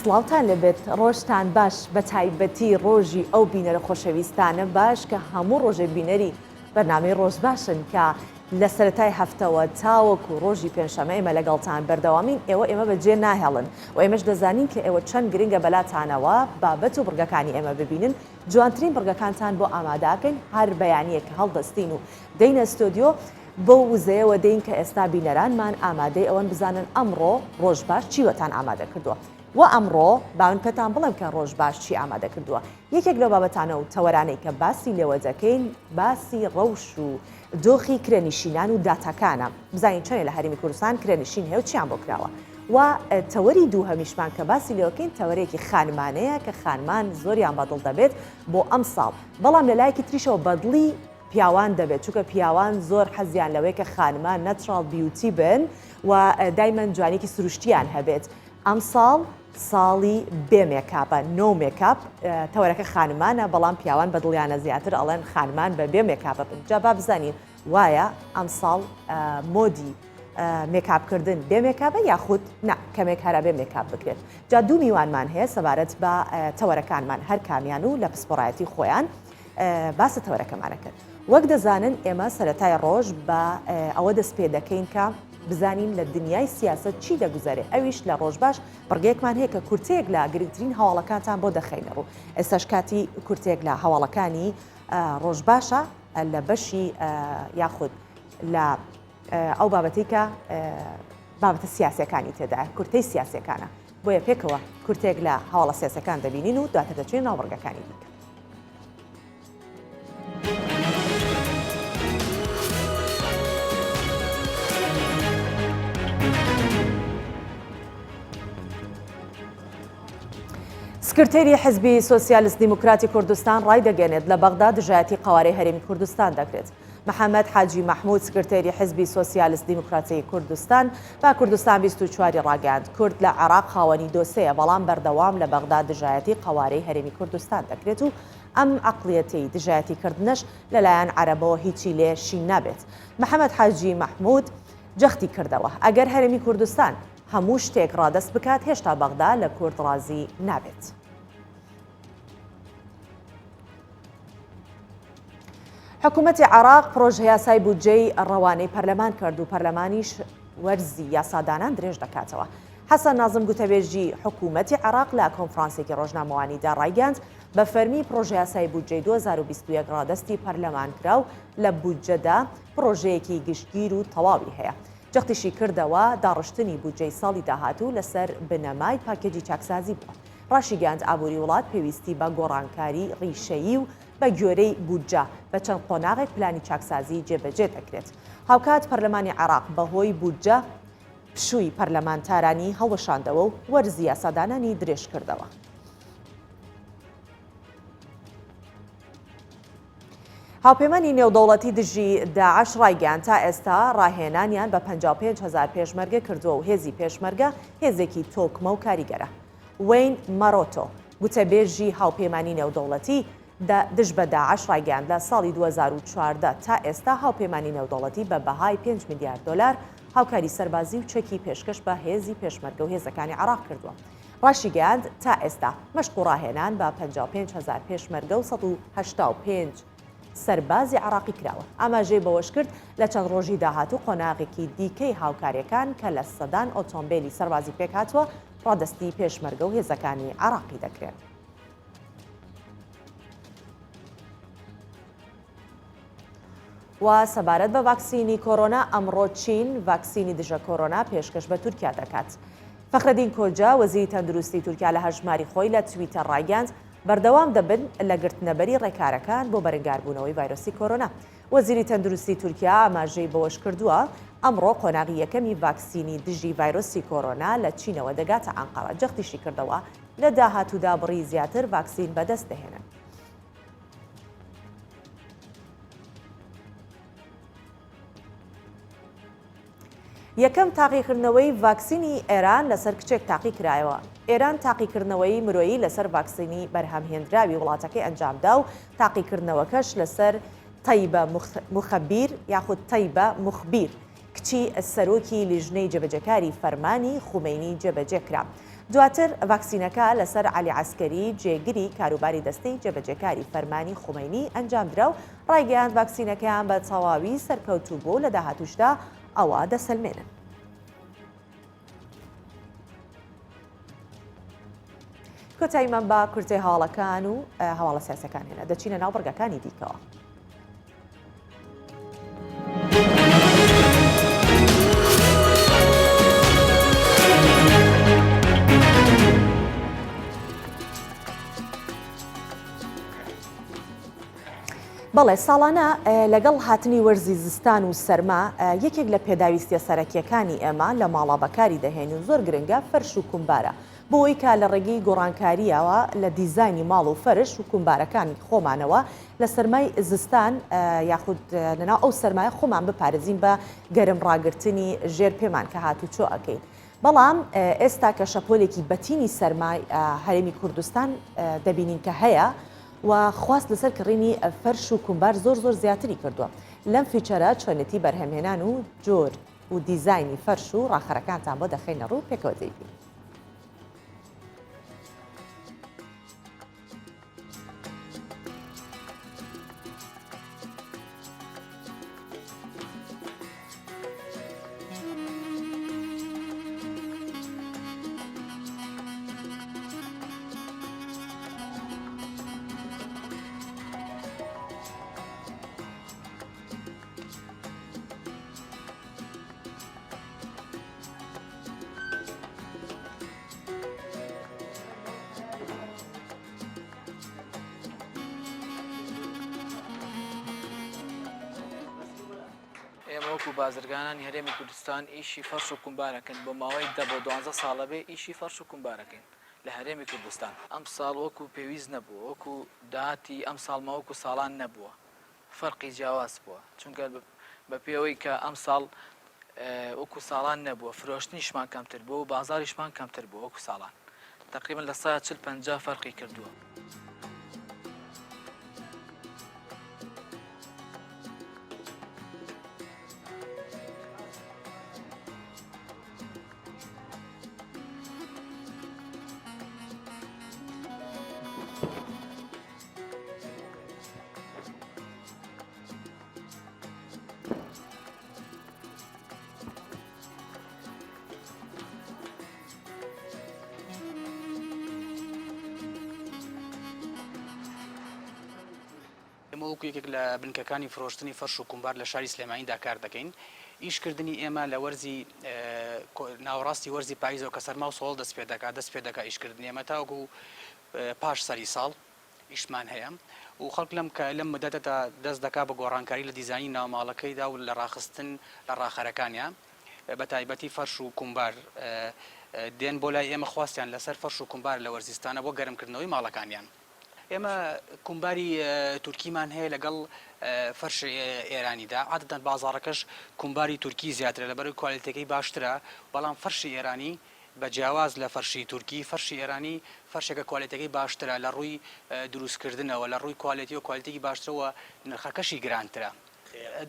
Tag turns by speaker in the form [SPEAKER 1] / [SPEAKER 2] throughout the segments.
[SPEAKER 1] سڵاوتان لێبێت ڕۆژتان باش بە تایبەتی ڕۆژی ئەو بینەرە خۆشەویستانە باش کە هەموو ڕۆژێک بینەری بەرنامەی ڕۆژ باشن کە لە سەرەتای هەفتەوە تاوەکو ڕۆژی پێنجشەممە ئێمە لەگەڵتان بەردەوامین ئێوە ئێمە بەجێ ناهێڵن و ئێمەش دەزانین کە ئێوە چەند گرنگە بەلاتانەوە بابەت و بڕگەکانی ئێمە ببینن جوانترین بڕگەکانتان بۆ ئامادەکەین هەر بەیانیەک کە هەڵدەستین و دێینە ستۆدیۆ بەو وزەیەوە دێین کە ئێستا بینەرانمان ئامادەی ئەوەن بزانن ئەمڕۆ ڕۆژ باش چیوەتان ئامادە کردووە وە ئەمڕۆ با من پێتان بڵێم کە ڕۆژ باش چی ئامادە کردووە یەکێک لەو بابەتانە و تەوەرانەی کە باسی لێوە دەکەین باسی ڕەوش و دۆخی کرێنشینان و داتاکانە بزانین چەنێ لە هەرێمی کوردستان کرێنشین هەیە و چیان بۆ کراوە و تەوەری دووهەمیشمان کە باسی لێوەکەین تەوەرێکی خانمانەیە کە خانمان زۆریان بەدڵ دەبێت بۆ ئەمساڵ بەڵام لە لایەکی تریشەوە بەدڵی پیاوان دەبێت چونکە پیاوان زۆر حەزیان لەوەیە کە خانمان natural beauty بن و دایمەن جوانیکی سروشتیان هەبێت ئەمساڵ ساڵی بێ مێکاپە no makeup تەوەرەکە خانمانە بەڵام پیاوان بەدڵیانە زیاتر ئەڵێن خانمان بە بێ مێکاپە بن جا با بزانین وایە ئەمساڵ مۆدی مێکاپکردن بێ مێکاپە یاخود نا کەمێک هەرا بێ مێکاپ بکرێت جا دوو میوانمان هەیە سەبارەت بە تەوەرەکانمان هەر کامیان و لە پسپۆڕایەتی خۆیان باسە تەوەرەکەمانە کرد. وەک دەزانن ئێمە سەرەتای ڕۆژ بە ئەوە دەست پێ دەکەین کە بزانین لە دنیای سیاسەت چی دەگوزەرێ ئەویش لە ڕۆژ باش بڕگەیەکمان هەیە کە کورتەیەک لە گرنگترین هەواڵەکانتان بۆ دەخەینە ڕوو ئێستاش کاتی کورتەیەک لە هەواڵەکانی ڕۆژ باشە لە بەشی یاخود لە ئەو بابەتەی کە بابەتە سیاسەکانی تێدایە کورتەی سیاسەکانە بۆیە پێکەوە کورتێک لە هەواڵە سیاسەکان دەبینین و دواتر دەچین ناو بڕگەکانی دیکە. سکرتێری حزبی سۆسیالست دیموکراتی کوردستان ڕایدەگەێنێت لە بەغدا دژایەتی قوارەی هەرێمی کوردستان دەکرێت. محەممەد حاجی مەحمود سکرتێری حزبی سۆسیالست دیموکراتی کوردستان بە کوردستان 24 ڕاگەیاند کورد لە عێراق خاوەنی دۆسێیە بەڵام بەردەوام لە بەغدا دژایەتی قەوارەی هەرێمی کوردستان دەکرێت و ئەم عەقڵیەتەی دژایەتی کردنەش لەلایەن عەرەبەوە هیچی لێ شین نابێت. محەمەد حاجی مەحمود جەختی کردەوە، ئەگەر هەرێمی کوردستان هەموو شتێک ڕادەست بکات هێشتا بەغدا لە کورد ڕازی نابێت. حکوومەتی عێراق پڕۆژەیاسای بودجەی ڕەوانەی پەرلەمان کرد و پەرلەمانیش وەرزی یاسادانان درێژ دەکاتەوە. حەسەن نازم گوتەبێژی حکوومەتی عێراق لە کۆنفرانسێکی ڕۆژنامەوانیدا ڕایگەیاند، بە فەرمی پڕۆژەیاسای بودجەی 2021 ڕادەستی پەرلەمان کرا و لە بودجەدا پڕۆژەیەکی گشتگیر و تەواوی هەیە. جەختیشی کردەوە، داڕشتنی بودجەی ساڵی داهاتوو لەسەر بنەمای پاکێجی چاکسازی بووە. ڕاشیگەیاند، ئابووری وڵات پێویستی بە گۆڕانکاری ڕیشەیی و بە گوێرەی بودجە بە چەند قۆناغێک پلانی چاکسازی جێبەجێ دەکرێت. هاوکات پەرلەمانی عێراق بەهۆی بودجە پشووی پەرلەمانتارانی هەڵوەشاندەوە و وەرزی یاسادانانی درێژکردەوە. هاوپەیمانی نێودەوڵەتی دژی داعش ڕایگەیاند، تا ئێستا ڕاهێنانیان بە 55 هەزار پێشمەرگە کردووە و هێزی پێشمەرگە هێزێکی تۆکمە و کاریگەرە. وەین مارۆتۆ، گوتەبێژی هاوپەیمانی نێودەوڵەتی دژ بە داعش ڕایگەیاند، لە ساڵی 2014 تا ئێستا هاوپەیمانی نێودەوڵەتی بە بەهای 5 ملیار دۆلار هاوکاری سەربازی و چەکی پێشکەش بە هێزی پێشمەرگە و هێزەکانی عێراق کردووە. ڕاشیگەیاند، تا ئێستا مەشق و ڕاهێنان بە 55 هەزار پێشمەرگە و 185 سەربازی عێراقی کراوە. ئاماژەی بەوەشکرد، لە چەند ڕۆژی داهاتوو قۆناغێکی دیکەی هاوکارییەکان کە لە سەدان ئۆتۆمبێلی سەربازی پێکهاتووە ڕادەستی پێشمەرگە و هێزەکانی عێراقی دەکرێن. و سەبارەت بە ڤاکسینی کۆرۆنا، ئەمڕۆ چین ڤاکسینی دژە کۆرۆنا پێشکەش بە تورکیا دەکات. فەخرەدین کۆجا، وەزیری تەندروستی تورکیا لە هەژماری خۆی لە تویتەر ڕایگەیاند، بەردەوام دەبن لە گرتنەبەری ڕێکارەکان بۆ بەرەنگاربوونەوەی ڤایرۆسی کۆرۆنا. وەزیری تەندروستی تورکیا ئاماژەی بەوەشکردووە، ئەمڕۆ قۆناغی یەکەمی ڤاکسینی دژی ڤایرۆسی کۆرۆنا لە چینەوە دەگاتە ئەنقەرە، جەختیشیکردەوە، لە داهاتوودا بڕی زیاتر ڤاکسین بەدەست دەهێنن. یەکەم تاقیکردنەوەی ڤاکسینی ئێران لەسەر کچێک تاقیکرایەوە. ئێران تاقیکردنەوەی مرۆیی لەسەر ڤاکسینی بەرهەمهێنراوی وڵاتەکەی ئەنجامدا و تاقیکردنەوەکەش لەسەر تەیبە موخەبیر یاخود تەیبە موخبیر. کچی سەرۆکی لیژنەی جێبەجێکاری فەرمانی خومەینی جێبەجێ کرا. دواتر ڤاکسینەکە لەسەر عەلی عەسکەری جێگری کاروباری دەستەی جێبەجێکاری فەرمانی خومەینی ئەنجامدرا و ڕایگەیاند ڤاکسینەکەیان بە تەواوی سەرکەوتوو بوو و لە داهاتووشدا ئەوە دەسەلمێنن. کۆتاییمان بە کورتەی هەواڵەکان و هەواڵە سیاسەکان هێنا دەچینە ناو بڕگەکانی دیکەوە. بەڵێ ساڵانە لەگەڵ هاتنی وەرزی زستان و سەرما یەکێک لە پێداویستیە سەرەکیەکانی ئێمە لە ماڵا بەکاری دەهێنین و زۆر گرنگە فەرش و کومبارە بۆ ئەوەی کە لە ڕێگەی گۆڕانکارییەوە لە دیزاینی ماڵ و فەرش و کومبارەکانی خۆمانەوە لە سەرمای زستان یاخود لەناو ئەو سەرمایە خۆمان بپارێزین بە گەرم ڕاگرتنی ژێر پێمان کە هاتوچۆ ئەکەین. بەڵام ئێستا کە شەپۆلێکی بەتینی سەرمای هەرێمی کوردستان دەبینین کە هەیە و خواست لەسەر کڕینی فەرش و کومبار زۆر زۆر زیاتری کردووە لەم feature ە چۆنێتی بەرهەمهێنان و جۆر و دیزاینی فەرش و ڕاخەرەکانتان بۆ دەخەینە ڕوو پێکەوە دەیبینین.
[SPEAKER 2] ئێمە وەکو بازرگانانی هەرێمی کوردستان ئیشی فەرش و کومبارەکەن بۆ ماوەی دە بۆ دوانزە ساڵە بێ ئیشی فەرش و کومبارەکەین لە هەرێمی کوردستان ئەمساڵ وەکو پێویست نەبوو وەکو داهاتی ئەمساڵمە وەکو ساڵان نەبووە فەرقی جیاواز بووە چونکە بە پێی ئەوەی کە ئەمساڵ وەکو ساڵان نەبووە فرۆشتنیشمان کەمتر بووە و بازاڕیشمان کەمتر بووە وەکو ساڵان تقریبا لە 40 50 فەرقی کردووە.
[SPEAKER 3] ئێمە وەکو یەکێک لە بنکەکانی فرۆشتنی فەرش و کومبار لە شاری سلێمانیدا کار دەکەین، ئیشکردنی ئێمە لە وەرزی ناوەڕاستی وەرزی پاییزەوە کە سەرما و سۆڵ دەست پێ دەکات دەست پێ دەکات ئیشکردنی ئێمە تاوەکو پاش سەری ساڵ ئیشمان هەیە و خەڵک لەم کە لەم مدەتەدا دەست دەکات بە گۆڕانکاری لە دیزاینی ناوماڵەکەیدا و لە ڕاخستن لە ڕاخەرەکانیا بە تایبەتی فەرش و کومبار دێن بۆ لای ئێمە خواستیان لەسەر فەرش و کومبار لە وەرزیستانە بۆ گەرمکردنەوەی ماڵەکانیان. ئێمە کومباری تورکیمان هەیە لەگەڵ فەرش ئێرانیدا، عادەتەن بازاڕەکەش کومباری تورکی زیاترە لەبەرئەوەی کوالێتیەکەی باشترە، بەڵام فەرشی ئێرانی بە جیاواز لە فەرشی تورکی، فەرشی ئێرانی فەرشێکە کوالێتیەکەی باشترە لە ڕووی دروستکردنەوە، لە ڕووی کوالێتیەوە کوالێتیەکی باشترە و نرخەکەشی گرانترە.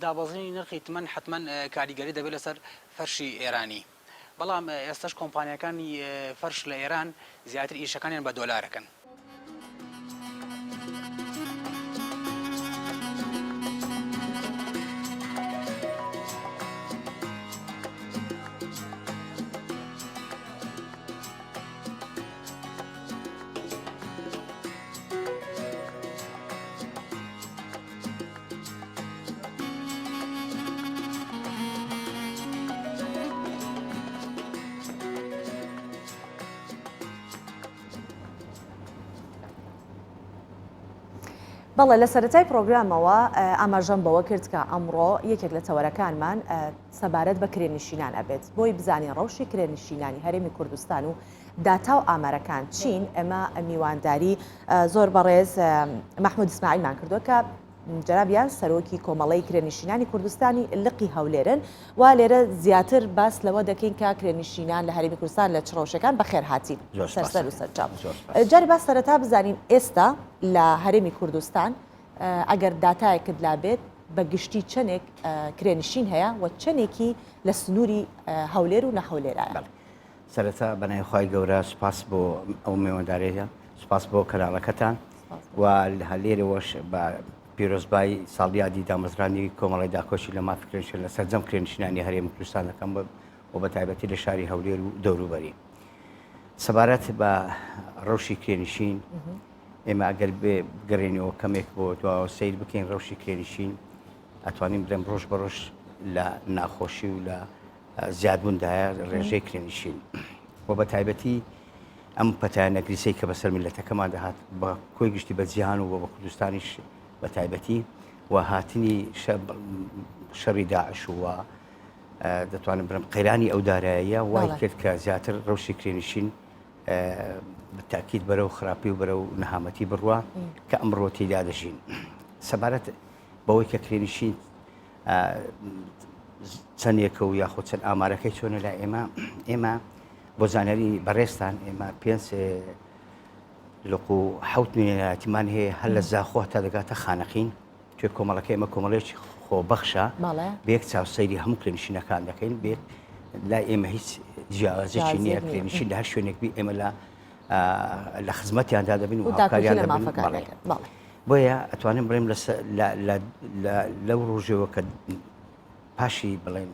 [SPEAKER 3] دابەزینی نرخی تمەن حەتمەن کاریگەری دەبێت لەسەر فەرشی ئێرانی، بەڵام ئێستەش کۆمپانیاکانی فەرش لە ئێران زیاتر ئیشەکانیان بە دۆلار ئەکەن.
[SPEAKER 1] بەڵێ لە سەرەتای پرۆگرامەوە ئاماژەم بەوە کرد کە ئەمڕۆ یەکێک لە تەوەرەکانمان سەبارەت بە کرێنشینان ئەبێت بۆی بزانین ڕەوشی کرێنشینانی هەرێمی کوردستان و داتا و ئامارەکان چین ئەمە میوانداری زۆر بەڕێز مەحمود ئیسماعیلمان کردووە کە جەنابیان سەرۆکی کۆمەڵەی کرێنشینانی کوردستانی لقی هەولێرن و لێرە زیاتر باس لەوە دەکەین کە کرێنشینان لە هەرێمی کوردستان لە چ ڕەوشەکان بەخێر هاتین سەرسەر و سەرچاو جاری باس سەرەتا بزانین ئێستا لە هەرێمی کوردستان ئەگەر داتایەکت لابێت بە گشتی چەنێک کرێنشین هەیە و چەنێکی لە سنووری هەولێر و لە هەولێرایە؟
[SPEAKER 4] بەڵێ سەرەتا بەناوی خوای گەورە سوپاس بۆ ئەو مێوانداریە سوپاس بۆ کەناڵەکەتان و لێرەوەش بە پیرۆزبایی ساڵیادی دامەزرانی کۆمەڵی داکۆکی لە مافی کرێنشین لە سەرجەم کرێنشینانی هەرێمی کوردستان دەکەم و بە تایبەتی لە شاری هەولێر و دەوروبەری. سەبارەت بە ڕەوشی کرێنشین ئێمە ئەگەر بگەڕێنەوە کەمێک بۆ دواوە سەیر بکەین ڕەوشی کرێنشین ئەتوانین بڵێم ڕۆژ بە ڕۆژ لە ناخۆشی و لە زیادبووندایە ڕێژەی کرێنشین و بە تایبەتی ئەم پەتای نەگریسەی کە بەسەر میلەتەکەمان دەهات بە کۆی گشتی بە جیهان و بە کوردستانیش بە تایبەتی و هاتنی شەڕی داعش و دەتوانم بڵێم قەیرانی ئەو داراییە وای کرد کە زیاتر ڕەوشی کرێنشین بەتاکیید بەرەو خراپی و بەرەو نەهامەتی بڕوا کە ئەمڕۆ تێدا دەژین. سەبارەت بەوەی کە کرێنشین چەندێکە و یاخۆ چەند ئامارەکەی چۆنە لە ئێمە ئێمە بۆ زانیاری بەڕێزتان ئێمە پێنج لق و حوت نوێنەرایەتیمان هەیە هەر لە زاخۆ تا دەگاتە خانەقین توێ کۆمەڵەکە ئێمە کۆمەڵێکی خۆبەخشە بە یەک چاو سەیری هەموو کرێنشینەکان دەکەین بێت لای ئێمە هیچ جیاوازێکی نییە کرێنشین لە هەر شوێنێک بی ئێمە لە لە خزمەتیاندا دەبین و هاوکاریان دەبین بۆیە ئەتوانم بڵێم لەو ڕۆژەوە کە پاشی بڵێن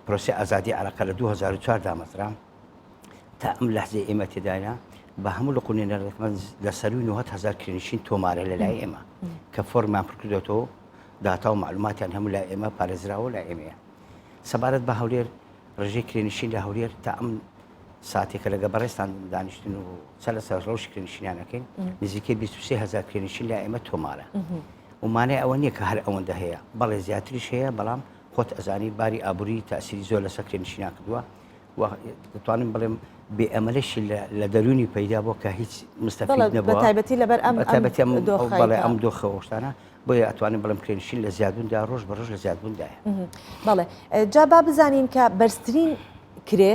[SPEAKER 4] پرۆسی ئازادی عراقە لە 2004 دامەزرا تا ئەم لەحزەی ئێمە تێدایە بە هەموو لق و نوێنەرەکەمان لە سەرووی 90 هەزار کرێنشین تۆمارە لە لای ئێمە کە فۆرمیان پڕکردۆتەوە داتا و معلوماتیان هەموو لای ئێمە پارێزراوە لای ئێمەیە سەبارەت بە هەولێر ڕێژەی کرێنشین لە هەولێر تا ئەم ساتێکە لەگە بەڕێزتان دانیشتن و قسە لەسەر ڕەوشی کرێنشینانەکەین نزیکەی 23 هەزار کرێنشین لای ئێمە تۆمارە و مانای ئەوە نییە کە هەر ئەوەندە هەیە بەڵێ زیاتریش هەیە بەڵام خۆت ئەزانی باری ئابووری تاسیری زۆر لەسەر کرێنشینان کردووە و دەتوانم بڵێم بێ ئەمەلەشی لە دەروونی پەیدا بۆ کە هیچ مستەفید نەبووە
[SPEAKER 1] بەتایبەتی لەبەر ئەم
[SPEAKER 4] بەتایبەتی ئەم بەڵێ ئەم دۆخە وشتانە بۆیە ئەتوانم بڵێم کرێنشین لە زیادبووندا ڕۆژ بە ڕۆژ لە زیادبووندایە.
[SPEAKER 1] بەڵێ جا با بزانین کە بەرزترین کرێ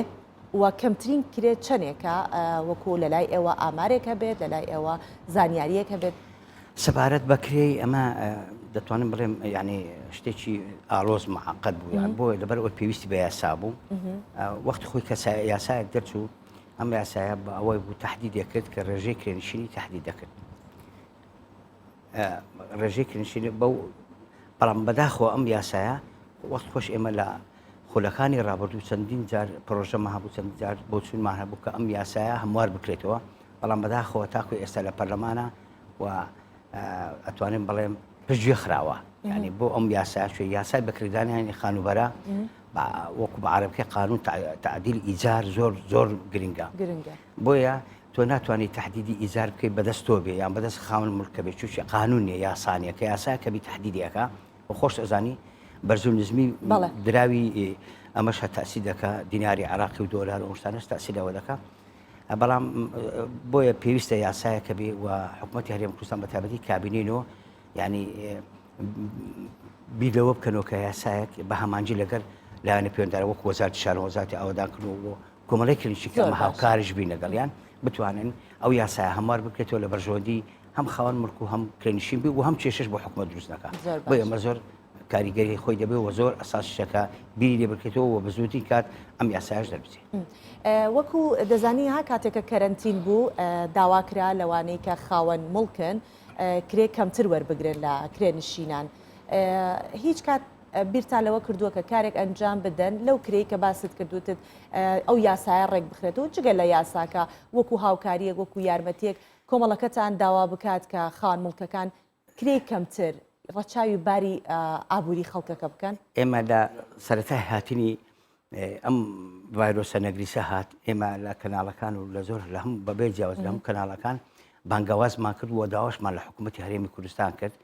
[SPEAKER 1] و کەمترین کرێ چەندێکە وەکو لە لای ئێوە ئامارێک هەبێت لە لای ئێوە زانیاریەک هەبێت؟
[SPEAKER 4] سەبارەت بە کرێی ئەمە دەتوانم بڵێم یعنی شتێکی ئالۆز معقد بوو یان بۆ لەبەر ئەوەی پێویستی بە یاسا بوو وەختی خۆی کە یاسایەک دەرچوو ئەم یاسایە بە ئەوەی بوو تهدید دەکرد کە ڕێژەی کرێنشینی تهدید دەکرد ڕێژەی کرێنشینی بەو بەڵام بەداخەوە ئەم یاسایە وەخت خۆش ئێمە لە خولەکانی ڕابردوو چەندین جار پرۆژەمە هەبوو چەند جار بۆچوونمان هەبوو کە ئەم یاسایە هەموار بکرێتەوە بەڵام بەداخەوە تاکو ئێستا لە پەرلەمانە و ئەتوانم بڵێم پشتگوێ خراوە ینی بۆ ئەم یاسا شوێ یاسای بەکردانیانی خانوبەرە وەکو بە عربکە قانون تعدیل ئیجار زۆر زۆر گرنگە
[SPEAKER 1] گرنگە
[SPEAKER 4] بۆیە تۆ ناتوانانی تهدیدی ئیجار بکەیت بەدەست تۆ بێ یان بەدەست خاون ملکە بێ چوچی قانون نیە یاسانیە کە یاسا کە بی تهدیدیەکە و خۆش ئەزانی بەرز و نزمی دراوی ئەمەش هە تاسی دەکا دیناری عراقی و دۆلار و شتانەش تاسی لەوە دەکا بەڵام بۆیە پێویستە یاسایەکە بێ و حکوومەتی هەرێم کوردستان بە تایبەتی کابینەی نۆ یعنی بیر لەوە بکەنەوە کە یاسایەک بە هەمانجی لەگەر لایەنە پێوەندارە وەکو وەزارەتی شار و وەزارەتی ئاوەدانکردنەوە و کۆمەڵی کرنشی کە ئەمە هاوکاریش بین لەگەڵیان بتوانن ئەو یاسایە هەموار بکرێتەوە لە بەرژەوەندی هەم خاوەن مڵک و هەم کرێنشین بێ و هەم کێشەش بۆ حکومەت دروست نەکا بۆیە ئەمە زۆر کاریگەری خۆی دەبێت و زۆر ئەساسیشەکە بیری لێ بکرێتەوە و بە زووترین کات ئەم یاسایەش دەربچێت.
[SPEAKER 1] وەکو دەزانی ها کاتێک کە کەرەنتین بوو داوا کرا لەوانەی کە خاوەن موڵکن کرێ کەمتر وەربگرن لە کرێنشینان هیچ کات بیرتان لەوە کردووە کە کارێک ئەنجام بدەن لەو کرێی کە باست کردوتت ئەو یاسایە ڕێک بخرێتەوە جگە لە یاساکە وەکو هاوکاریەک وەکو یارمەتیەک کۆمەڵەکەتان داوا بکات کە خاوەن موڵکەکان کرێی کەمتر ڕەچاوی باری ئابووری خەڵکەکە بکەن؟
[SPEAKER 4] ئێمە لە سەرەتای هاتنی ئەم ڤایرۆسە نەگریسە هات ئێمە لە کەناڵەکان و لە زۆر لە هەم بەبێ جیاواز لە هەموو کەناڵەکان بانگەوازمان کرد و داواشمان لە حکوومەتی هەرێمی کوردستان کرد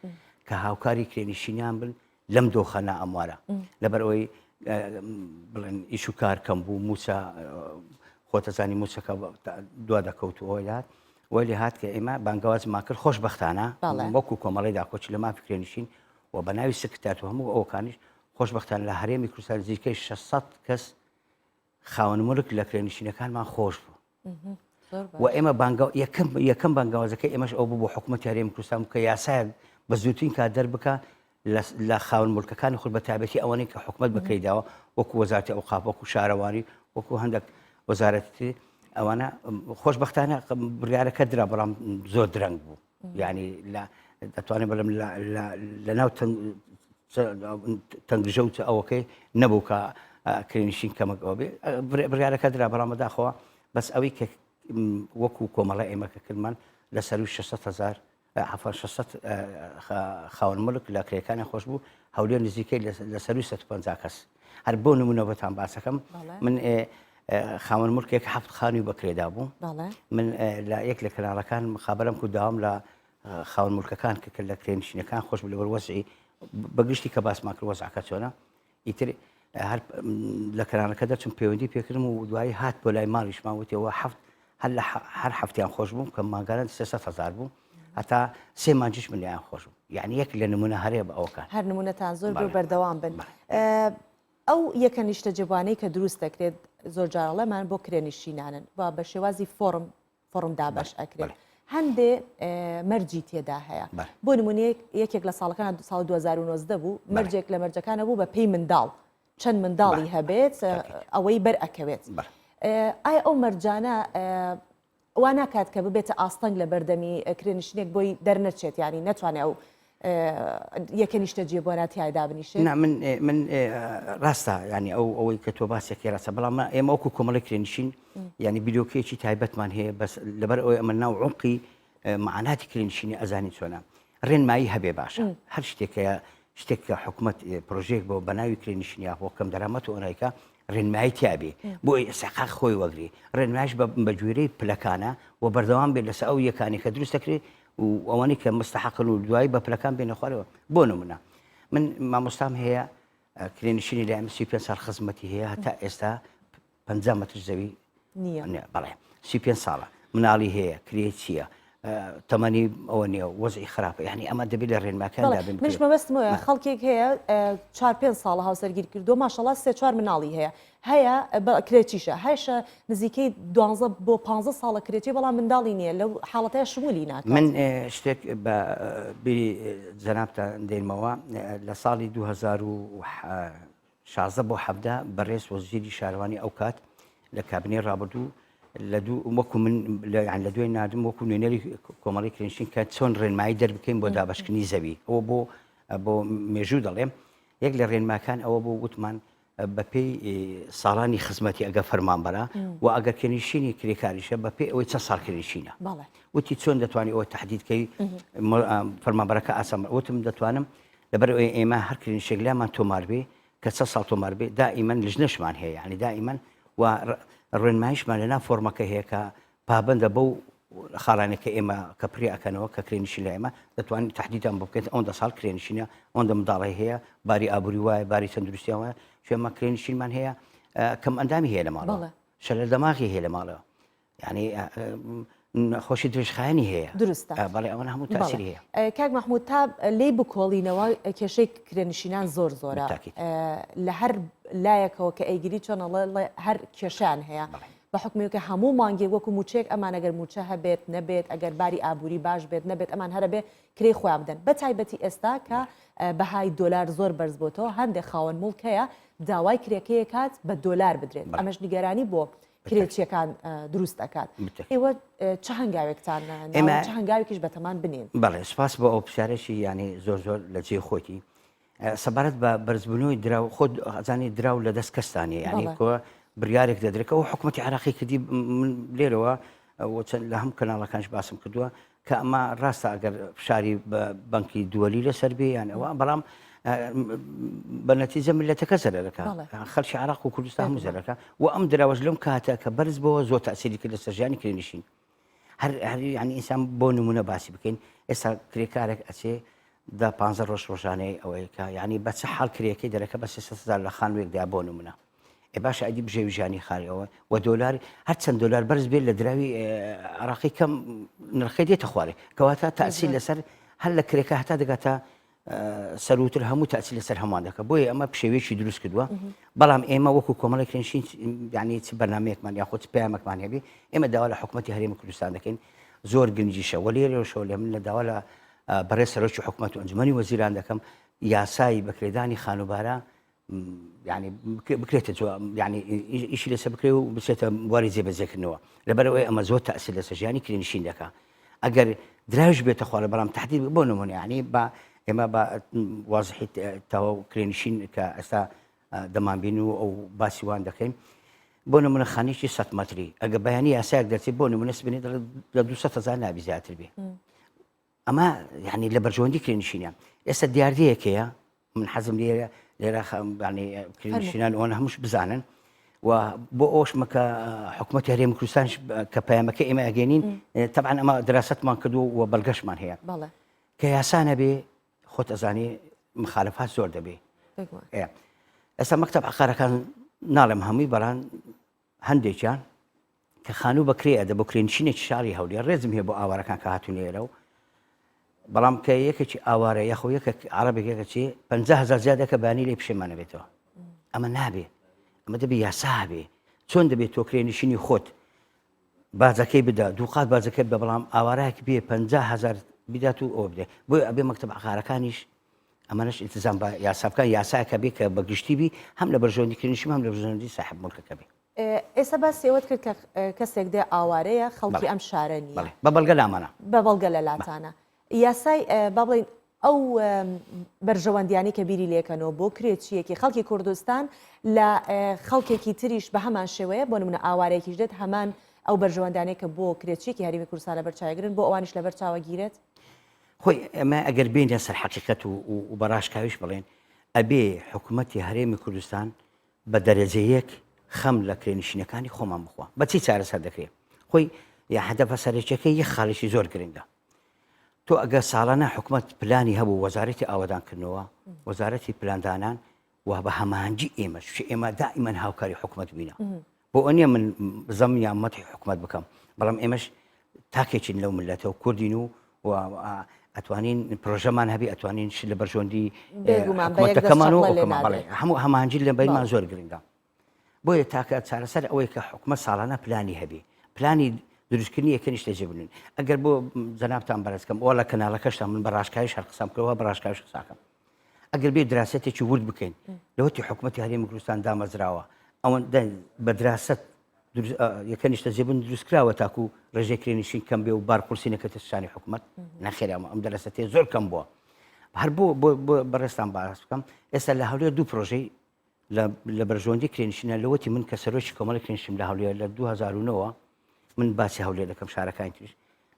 [SPEAKER 4] کە هاوکاری کرێنشینان بن لەم دۆخە نائەموارە لەبەر ئەوەی بڵێن ئیش و کار کەم بوو موچە خۆتەزانی موچەکە دوا دەکەوت و ئەوەیات وای لێ هات کە ئێمە بانگەوازمان کرد خۆشبەختانە وەکو کۆمەڵی داکۆکی لە مافی کرێنشین و بە ناوی سکرتات و هەموو ئەوکانیش خۆشبەختان لە هەرێمی کوردستان نزیکەی 600 کەس خاوەن ملک لە کرێنشینەکانمان خۆش بوو و ئێمە بانگە یەکەم یەکەم بانگەوازەکە ئێمەش ئەو بوو بۆ حکوومەت هەرێمی کوردستان کە یاسایەک بە زووترین کات دەربکە. لە خاوەن مولکەکانی خۆی بە تایبەتی ئەوانەی کە حکومت بەکرێی داوە وەکو وەزارەتی ئەوقاف وەکو شارەوانی وەکو هەندێک وەزارەتی ئەوانە خۆشببختانە بڕیارەکە درا بەڵام زۆر درەنگ بوو یعنی لە دەتوانێت بڵم لە ناو تەنگژە و ئەوەکەی نەبوو کە کرێنشین کەمەک ئەوە بێ بڕیارەکە درا بەڵام بەداخەوە بەس ئەوەی کە وەکو کۆمەڵە ئێمە کە کردمان لە سەروی 600 هزار عەفوەن 600 خاوەن مڵک لە کرێکانی خۆش بوو هەولێر نزیکەی لە سەروی 150 کەس هەر بۆ نمونە بۆتان باسەکەم من خاوەن مڵکێک هەفت خانووی بەکرێدا بوو من لە یەک لە کەناڵەکان مخابرم کو داوام لە خاوەن مڵکەکان کە لە کرێنشینەکان خۆش بوو لەبەر وەزعی بەگشتی کە باسمان کرد وەزعەکە چۆنە ئیتر هەر لە کەناڵەکە دەرچوم پەیوەندی پێکردم و دوایی هات بۆ لای ماڵیشمان وتەوە هەفت هەر لە هەر هەفتیان خۆش بووم کە مانگانە 300 هزار بوو هەتا سێ مانجیش من لایان خۆش بوو یعنی یەک لە نمونە هەرێ بە ئەوکان
[SPEAKER 1] هەر نمونەتان زۆر بێ بەردەوام بن ئەو یەکە نیشتەجێبوانەی کە دروست دەکرێت زۆر جارەڵێمان بۆ کرێنشینانن و بە شێوازی فۆرم فۆڕم دابەش ئەکرێت هەندێ مەرجی تێدا هەیە بۆ نمونەیەک یەکێک لە ساڵەکان ساڵ 2019 بوو مەرجێک لە مەرجەکانە بوو بە پێی منداڵ چەند منداڵی هەبێت ئەوەی بەر ئەکەوێت ئایا ئەو مەرجانە وا ناکات کە ببێتە ئاستەنگ لە بەردەمی کرێنشینێک بۆی دەرنەچێت ینی نەتوانێت ئەو یەکە نیشتەجێبووانە تیای دابنیشێت؟
[SPEAKER 4] نا من من ڕاستە ینی ئەو ئەوەی کە تۆ باسێکی ڕاستە بەڵام ئێمە وەکو کۆمەڵی کرێنشین ینی بیرۆکەیەکی تایبەتمان هەیە بەس لەبەر ئەوەی ئەمە ناو عمقی معاناتی کرێنشینی ئەزانی چۆنە ڕێنمایی هەبێ باشە هەر شتێکەیە شتێک کە حکومت پرۆژێک بۆ بەناوی کرێنشین یاخۆ کەم دەرامەت و ئۆنایکە ڕێنمایی تیابێ بۆ ئیسحاق خۆی وەگری ڕێنمایش بە گوێرەی پلەکانە و بەردەوام بێت لەسەر ئەو یەکانی کە دروست دەکرێت و ئەوانەی کە مستحقن و دوایی بە پلەکان بێنە خوارەوە بۆ نمونە من مامۆستام هەیە کرێنشینی لای من 35 ساڵ خزمەتی هەیە هەتا ئێستا 50 مەتر زەوی
[SPEAKER 1] نییە
[SPEAKER 4] بەڵێ 35 ساڵە مناڵی هەیە کرێ چییە تەمەنی ئەوە نییە وەزعی خراپە یعنی ئەمە دەبێت لە ڕێنماکاندا بن
[SPEAKER 1] منش مەبەستمەوە خەڵکێک هەیە چوار پێنج ساڵە هاوسەرگیر کردو ماشەڵا سێ چوار مناڵی هەیە هەیە بە کرێچیشە هەشە نزیکەی دوانزە بۆ پانزە ساڵە کرێچیە بەڵام منداڵی نییە لەو حاڵەتەیا شمولی ناکات.
[SPEAKER 4] من شتێک بە بیری جەنابتان دێنمەوە لە ساڵی 2016 بۆ 17 بەڕێز وەزیری شارەوانی ئەو کات لە کابینەی ڕابردوو لە دوو وەکو من یان لە دوێ نادم وەکو نوێنەری کۆمەڵی کرێنشین کە چۆن ڕێنمایی دەربکەین بۆ دابەشکردنی زەوی ئەوە بۆ بۆ مێژوو دەڵێم یەک لە ڕێنماکان ئەوە بۆ وتمان بەپێی ساڵانی خزمەتی ئەگەر فەرمانبەرە و ئەگەر کرێنشینی کرێکاریشە بەپێی ئەوەی چەند ساڵ کرێنشینە وتی چۆن دەتوانی ئەوە تهدید کەی فەرمانبەرەکە ئاسان وتم دەتوانم لەبەر ئەوەی ئێمە هەر کرێنشێک لامان تۆمار بێ کە چەند ساڵ تۆمار بێ دائیمەن لژنەشمان هەیە یعنی دائیمەن و ڕێنمایشمان لەنا فۆرمەکە هەیە کە پابەندە بەو خاڵانەی کە ئێمە کە پڕی ئەکەنەوە کە کرێنشین لە ئێمە دەتوانین تهدیدیان بۆ بکەین ئەوەندە ساڵ کرێنشینە ئەوەندە منداڵی هەیە باری ئابووری وایە باری تەندروستیان وایە چێمە کرێنشینمان هەیە کەم ئەندامی هەیە لە ماڵەوە شەلەل دەماغی هەیە لە ماڵەوە یعنی نەخۆشی درێژخایەنی هەیە
[SPEAKER 1] دروستە
[SPEAKER 4] بەڵێ ئەوەن هەموو تاسیری هەیە
[SPEAKER 1] کاک مححمود تا لێی بکۆڵینەوە کێشەی کرێنشینان زۆر زۆرە لە هەر لایەکەوە کە ئەیگری چۆن هەر کێشیان هەیە بە حوکمی کە هەموو مانگێک وەکو مووچەیەک ئەمان ئەگەر مووچە هەبێت نەبێت ئەگەر باری ئابووری باش بێت نەبێت ئەمان هەر ئەبێ کرێی خۆیان بدەن بە تایبەتی ئێستا کە بەهای دۆلار زۆر بەرز بۆتەوە هەندێک خاوەن موڵک هەیە داوای کرێکەیە کات بە دۆلار بدرێت ئەمەش نیگەرانی بۆ کرێچیەکان دروست ئەکات ئێوە چ هەنگاوێکتان ئێمە چ هەنگاوێکیش بەتەمان بنێن؟
[SPEAKER 4] بەڵێ سپاس بۆ ئەو پرسیارەشی یانی زۆر زۆر لە جێی خۆتی سەبارەت بە بەرزبوونەوەی دراو خۆت ئەزانی دراو لە دەست کەستانە یعنی کۆ بریارێک دەدرێت ئەو حکوومەتی عراقی کردی من لێرەوە چەند لە هەم کەناڵەکانش باسم کردووە کە ئەمە ڕاستە ئەگەر فشاری بە بەنکی دووەلی لەسەر بێ یان ئەوە بەڵام بە نەتیجە ملەتەکە زەرەرەکە خەڵکی عراق و کوردستان هەموو زەرەکە و ئەم دراوەش لەم کاتە کە بەرز بۆ زۆر تاسیری کرد لەسەر ژیانی کرێنشین هەر هەر یعنی ئینسان بۆ نمونە باسی بکەین ئێستا کرێکارێک ئەچێ دە پ ڕۆژ ڕۆژانەی ئەوەیە کە یعنی بە چ حاڵ کرێەکەی دەرەکە بە 300 لە خانوویەکدا بۆ نمونە ئێ باشە ئەدی بژێوی ژیانی خاریەوە و دۆلار هەرچەند دۆلار بەرز بێت لە دراوی عراقی کەم نرخەکەی دێتە خوارێ کەواتە تاسی لەسەر هەر لە کرێکە هەتا دەگاتە سەروتر هەموو تاسی لەسەر هەمووان دەکە بۆیە ئەمە پشێوێکی دروست کردووە بەڵام ئێمە وەکو کۆمەڵی کرێنشین یعنی چ بەرنمەیەکمان یاخود پەیامەکمان هەبێ ئێمە داوا لە حکوومەتتی هەرێمی کوردستان دەکەین زۆر گرنگیشە وەلێرەشەوە لە من لە داوا لە بەڕێز سەرۆکی حکوومەت و ئەنجومەنی وەزیران دەکەم. یاسای بەکرێدانی خانووبارە یعنی بکرێتە یعنی ئیشی لەسەر بکرێ و بچێتە بواری جێبەجێکردنەوە لەبەرەوەی ئەمە زۆر تەئسیر لەسەر ژیانی کرێنشین دەکا ئەگەر دراویش بێتە خوارە بەڵام تهدید بۆ نمونە یعنی با ئێمە بە وازحی تەواو کرێنشین کە ئێستا دەمانبین و ئەو باسی وان دەکەین بۆ نمونە خانێکی 100 مەتری ئەگە بەیانی یاسایەک دەرچێت بۆ نمونە سبێنێ دەڵێت لە 200 هزار نابی زیاتر بێ ئەمە یعنی لە بەرژەوەندی کرێنشینە ئێستا دیاردەیەک هەیە من حەزم لێرە لێرە ینی کرێنشینان ئەوەن هەمووش بزانن و بۆ ئەوش مەکە حکوومەت هەرێم کوردستان کە پەیامەکە ئێمە ئەگەێنین طبعا ئەمە دراستمان کردو و بەڵگەشمان هەیە کە یاسا نەبێ خۆت ئەزانی مخالفات زۆر دەبێ ئێستا مەکتب عقارەکان ناڵێم هەمووی بەڵام هەندێکیان کە خانوو بە کرێ ئەدە بۆ کرێنشینێکی شاری هەولێر ڕێزم هەیە بۆ ئاوارەکان کە هاتوون لێرە و بەڵام کە یەکێکی ئاوارە یاخۆ یەکێک عربێک یەکەچی 50 هزار زیادەکە بانی لێ پشێمانە بێتەوە ئەمە نابێ ئەمە دەبێ یاسا هەبێ چۆن دەبێت تۆ کرێنشینی خۆت باجەکەی بدا دووقات باجەکە بە بەڵام ئاوارایەک بێ 50 هزار بدات و ئەوە بدێ بۆیە ئەبێ مەکتب عقارەکانیش ئەمانەش ئیلتزام بە یاسا بکەن یاساکە بێ کە بە گشتی بی هەم لە بەرژەوەندی کرێنشین هەم لە بەرژەوەندی ساحب مڵکەکە بێ.
[SPEAKER 1] ئێستا باسی ئەوەت کرد کە کەسێک دێ ئاوارەیە خەڵکی ئەم شارە نییە.
[SPEAKER 4] بەڵێ بە بەڵگە لامانە.
[SPEAKER 1] بە بەڵگە لە لاتانە. یاسای با بڵێین ئەو بەرژەوەندیانەی کە بیری لێکەنەوە بۆ کرێچییەکی خەڵکی کوردستان لە خەڵکێکی تریش بە هەمان شێوەیە بۆ نمونە ئاوارەیەکیش دێت هەمان ئەو بەرژەوەندانەی کە بۆ کرێچییەکی هەرێمی کوردستان لەبەر چاوگرن بۆ ئەوانیش لەبەر چاوەگیرێت؟
[SPEAKER 4] خۆی ئێمە ئەگەر بێینە سەر حەقیقەت و و بە ڕاشکاویش بڵێن ئەبێ حکوومەتی هەرێمی کوردستان بە دەرەجە یەک خەم لە کرێنشینەکانی خۆمان بخوا بەچی چارەسەر دەکرێت خۆی یا هەدەفە سەرەکیەکەی یەک خاڵێکی زۆر گرنگە تۆ ئەگەر ساڵانە حکوومەت پلانی هەبوو وەزارەتی ئاوەدانکردنەوە وەزارەتی پلاندانان و بە هەماهەنگی ئێمەش چ ئێمە دائیمەن هاوکاری حکومەت بووینە بۆ ئەوە نییە من زەم یان مەتحی حکومەت بکەم بەڵام ئێمەش تاکێکین لەو ملەتە و کوردین و ئەتوانین پرۆژەمان هەبی ئەتوانین شت لە بەرژەوەندی
[SPEAKER 1] بێگومان بە یەک دەست
[SPEAKER 4] حکومەتەکەمان و
[SPEAKER 1] چەپڵە لێ
[SPEAKER 4] ئەوکەمان. بەڵێ
[SPEAKER 1] نادرێت.
[SPEAKER 4] هەموو هەماهەنگی لە بەینمان
[SPEAKER 1] بەڵێ.
[SPEAKER 4] زۆر گرنگە بۆیە تاکە چارەسەر ئەوەی کە حکومەت ساڵانە پلانی هەبی پلانی دروستکردنی یەکە نیشتەجێ بوون ئەگەر بۆ جەنابتان بەرزکەم ئەوە لە کەناڵەکەشتان من بە ڕاشکاویش هەر قسەم کردەوە بە ڕاشکاویش قساکەم ئەگەر بێ دراسەتێکی ورد بکەین لەوەتی حکوومەتی هەرێمی کوردستان دامەزراوە ئەوەندە بە دراست یەکە نیشتەجێبوون دروستکراوە تاکو ڕێژەی کرێنشین کەم بێ و بار قورسی نەکەتە شانی حکوومەت نەخێر ئەم ئەم دەرەسەتێ زۆر کەم بووە هەر بۆ بۆ بەڕێستان باس بکەم ئێستا لە هەولێر دوو پرۆژەی لە بەرژەوەندی کرێنشینە لەوەتی من کە سەرۆکی کۆمەڵی کرێنشیم لە هەولێر لە 2009 من باسی هەولێر دەکەم شارەکانی تریش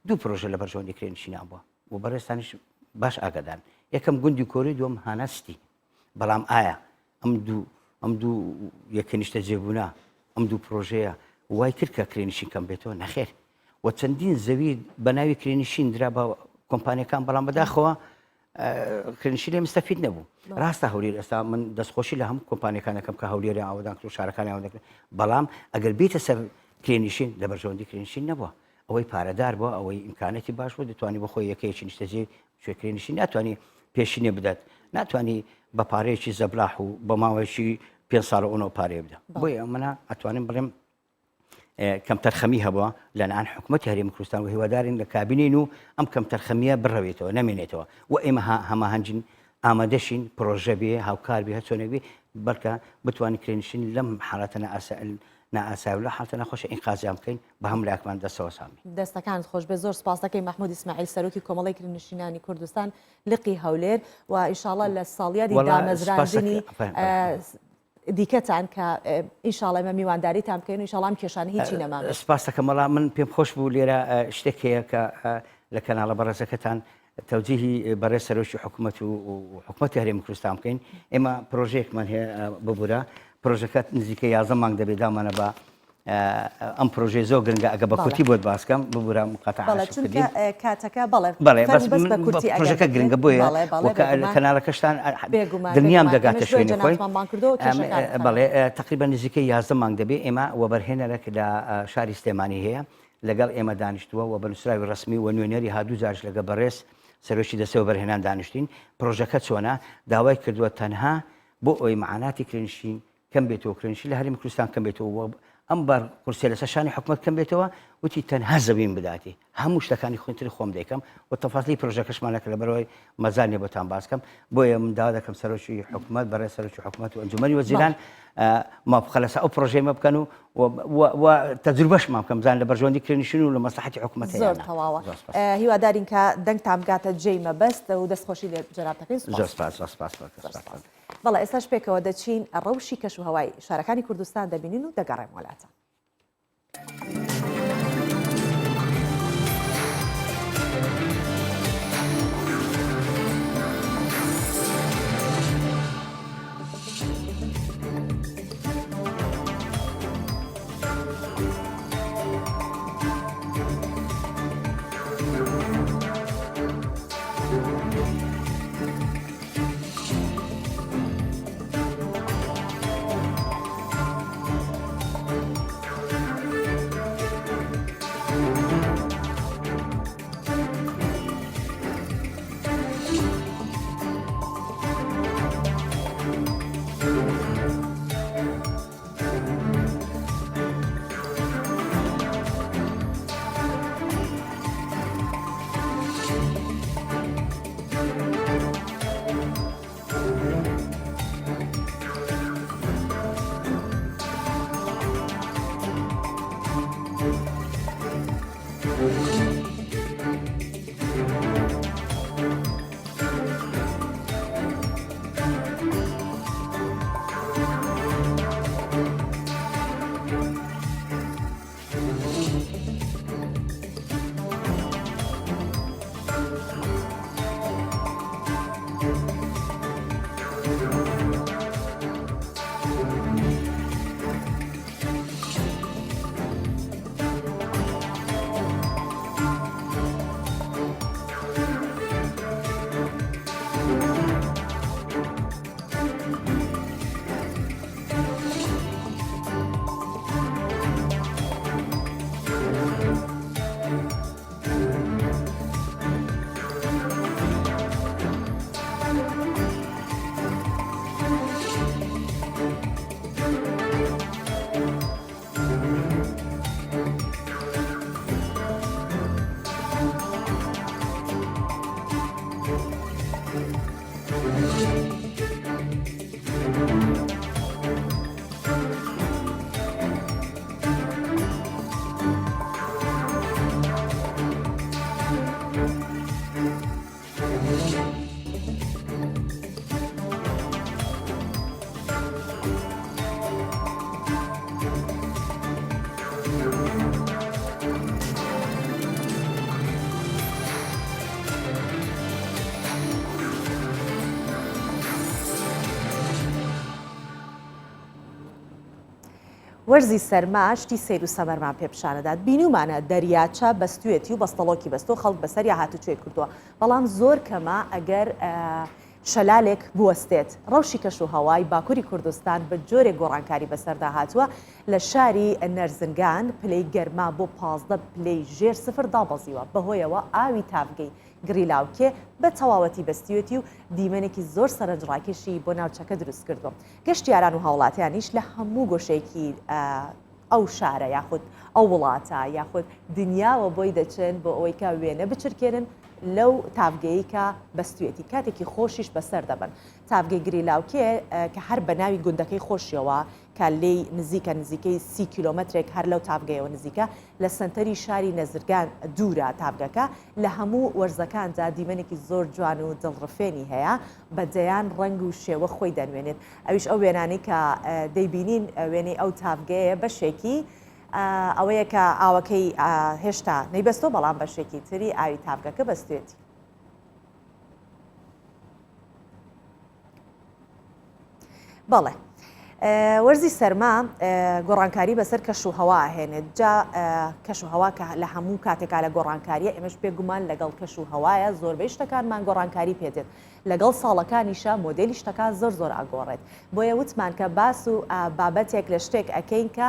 [SPEAKER 4] دوو پرۆژە لە بەرژەوەندی کرێنشینان بووە و بەڕێزتانیش باش ئاگادان یەکەم گوندی کۆری دووەم هانا ستی بەڵام ئایا ئەم دوو ئەم دوو یەکە نیشتە جێبوونە ئەم دوو پرۆژەیە وای کرد کە کرێنشین کەم بێتەوە نەخێر و چەندین زەوی بە ناوی کرێنشین درا بە کۆمپانیەکان بەڵام بەداخەوە کرێنشین لێ مستەفید نەبوو ڕاستە هەولێر ئێستا من دەستخۆشی لە هەموو کۆمپانیەکان دەکەم کە هەولێریان ئاوەدان کرد و شارەکانی ئاوەدان کرد بەڵام ئەگەر بێتە سەر کرێنشین لە بەرژەوەندی کرێنشین نەبووە ئەوەی پارەدار بووە ئەوەی ئیمکانەتی باش بوو دەتوانی بۆ خۆی یەکەیەکی نیشتەجێ بچێت کرێنشین ناتوانانی پێشینێ بدات ناتوانانی بە پارەیەکی زەبلاح و بە ماوەیەکی پێ ساڵ ئەوە پارەیە بدە بۆیە ئەمەە ئەتوانم بڵێم کەمتەرخەمی هەبووە لەلایەن حکوومەتی هەرێمی کوردستان و هیوادارین لە کابینین و ئەم کەمتەرخەمیە بڕەوێتەوە نەمێنێتەوە و ئێمە هەماهەنگین ئامادەشین پرۆژە بێ هاوکار بێ هەرچۆنێک بێ بەڵکە بتوانین کرێنشین لەم حالەتە نائاسای و لە حالەتە ناخۆشە ئینقازیان بکەین بە هەموو لایەکمان دەستەوە سامی.
[SPEAKER 1] دەستەکانت خۆش بێت زۆر سپاس دەکەین مەحمود ئیسماعیل سەرۆکی کۆمەڵەی کرێنشینانی کوردستان لقی هەولێر و ئیشاڵا لە ساڵیادی دامەزراندنی دیکەتان کە ئینشاڵا ئێمە میوانداریتان بکەین و ئینشاڵا ئەم کێشانە هیچی نەمابێت.
[SPEAKER 4] سپاس دەکەم وەڵا من پێم خۆش بوو لێرە شتێک هەیە کە لە کەناڵە بەڕێزەکەتان تەوجیهی بەڕێز سەرۆکی حکومەت و حکومەتی هەرێمی کوردستان بکەین ئێمە پرۆژەیەکمان هەیە ببورە پرۆژەکە نزیکە 11 مانگ دەبێت دامانە بە ئەم پرۆژەی زۆر گرنگە ئەگە بە کورتی بۆت باسکەم ببورە مقاتعە
[SPEAKER 1] بەڵێ چونکە کاتەکە بەڵێ
[SPEAKER 4] بەڵێ بەس بەس بە کورتی پرۆژەکە گرنگە بۆیە کەناڵەکەشتان دڵنیام دەگاتە شوێنی خۆی بەڵێ تقریبا نزیکەی 11 مانگ دەبێ ئێمە وەبەرهێنەرێک لە شاری سلێمانی هەیە لەگەڵ ئێمە دانیشتووە و بە نووسراوی ڕەسمی و نوێنەری هادوو جارش لەگە بەڕێز سەرۆکی دەستەی وەبەرهێنان دانیشتین پرۆژەکە چۆنە داوای کردووە تەنها بۆ ئەوەی معاناتی کرێنشین کەم بێتەوە کرێنشین لە هەرێمی کوردستان کەم بێتەوە و. ئەم بار قورسیە لەسەر شانی حکومەت کەم بێتەوە، وتی تەنها زەویم بداتێ هەموو شتەکانی خوێنتری خۆم دەیکەم و تەفاسلی پرۆژەکەشمان نەکرد لەبەرئەوەی مەجال نیە بۆتان باس کەم، بۆیە من داوا دەکەم سەرۆکی حکومەت بەڕێز سەرۆکی حکومەت و ئەنجومەنی وەزیران موافقە لەسەر ئەو پرۆژەی مە بکەن و و تەجروبەشمان بکەن بزانن لە بەرژەوەندی کرێنشین و لە مەسلحەتی حکومەت هەیە
[SPEAKER 1] زۆر تەواوە هیوادارین کە دەنگتان بگاتە جێی مەبەست و دەستخۆشی لێ جەنابتەکەین
[SPEAKER 4] زۆر سپاس زۆر سپاس زۆر سپاس.
[SPEAKER 1] بەڵێ ئێستاش پێکەوە دەچین ڕەوشی کەشوهەوای شارەکانی کوردستان دەبینین و دەگەڕێمەوە لاتان. وەرزی سەرما شتی سەیر و سەمەرمان پێ پیشانەدات بینیومانە دەریاچە بەستوێتی و بەستەڵۆکی بەستۆ خەڵک بەسەریا هاتوچۆی کردووە بەڵام زۆر کەمە ئەگەر شەلالێک بوەستێت. ڕەوشی کەش و هەوای باکوری کوردستان بە جۆرێک گۆڕانکاری بەسەردا هاتووە، لە شاری نەرزنگان پلەی گەرما بۆ 15 پلەی ژێر سفر دابەزیوە، بەهۆیەوە ئاوی تاڤگەی گریلاوکێ بە تەواوەتی بەستیوێتی و دیمەنێکی زۆر سەرنجڕاکێشی بۆ ناوچەکە دروستکردووە. گەشتیاران و هاوڵاتیانیش لە هەموو گۆشەیەکی ئەو شارە یاخود ئەو وڵاتە یاخود دنیاوە بۆی دەچن بۆ ئەوەی کە وێنە بچرکێنن لەو تاڤگەیەی کە بەستویەتی کاتێکی خۆشیش بەسەر دەبەن. تاڤگەی گریلاوکێ کە هەر بە ناوی گوندەکەی خۆشیەوە کە لێی نزیکە نزیکەی سی کیلۆمەترێک هەر لەو تاڤگەیەوە نزیکە لە سەنتەری شاری نەزرگان دوورە تاڤگەکە لە هەموو وەرزەکاندا دیمەنێکی زۆر جوان و دڵڕفێنی هەیە بە دەیان ڕەنگ و شێوە خۆی دەنوێنێت ئەویش ئەو وێنانەی کە دەیبینین وێنەی ئەو تاڤگەیە بەشێکی ئەوەیە کە ئاوەکەی هێشتا نەیبەستۆ بەڵام بەشێکی تری ئاوی تاڤگەکە بەستێتی. بەڵێ وەرزی سەرما گۆڕانکاری بەسەر کەش و هەوا هێنێت جا کەش و هەوا کە لە هەموو کاتێکا لە گۆڕانکاریە ئێمەش بێگومان لەگەڵ کەش و هەوایە زۆربەی شتەکانمان گۆڕانکاری پێدێت لەگەڵ ساڵەکانیشا مۆدێلی شتەکان زۆر زۆر ئەگۆڕێت بۆیە وتمان کە باس و بابەتێک لە شتێک ئەکەین کە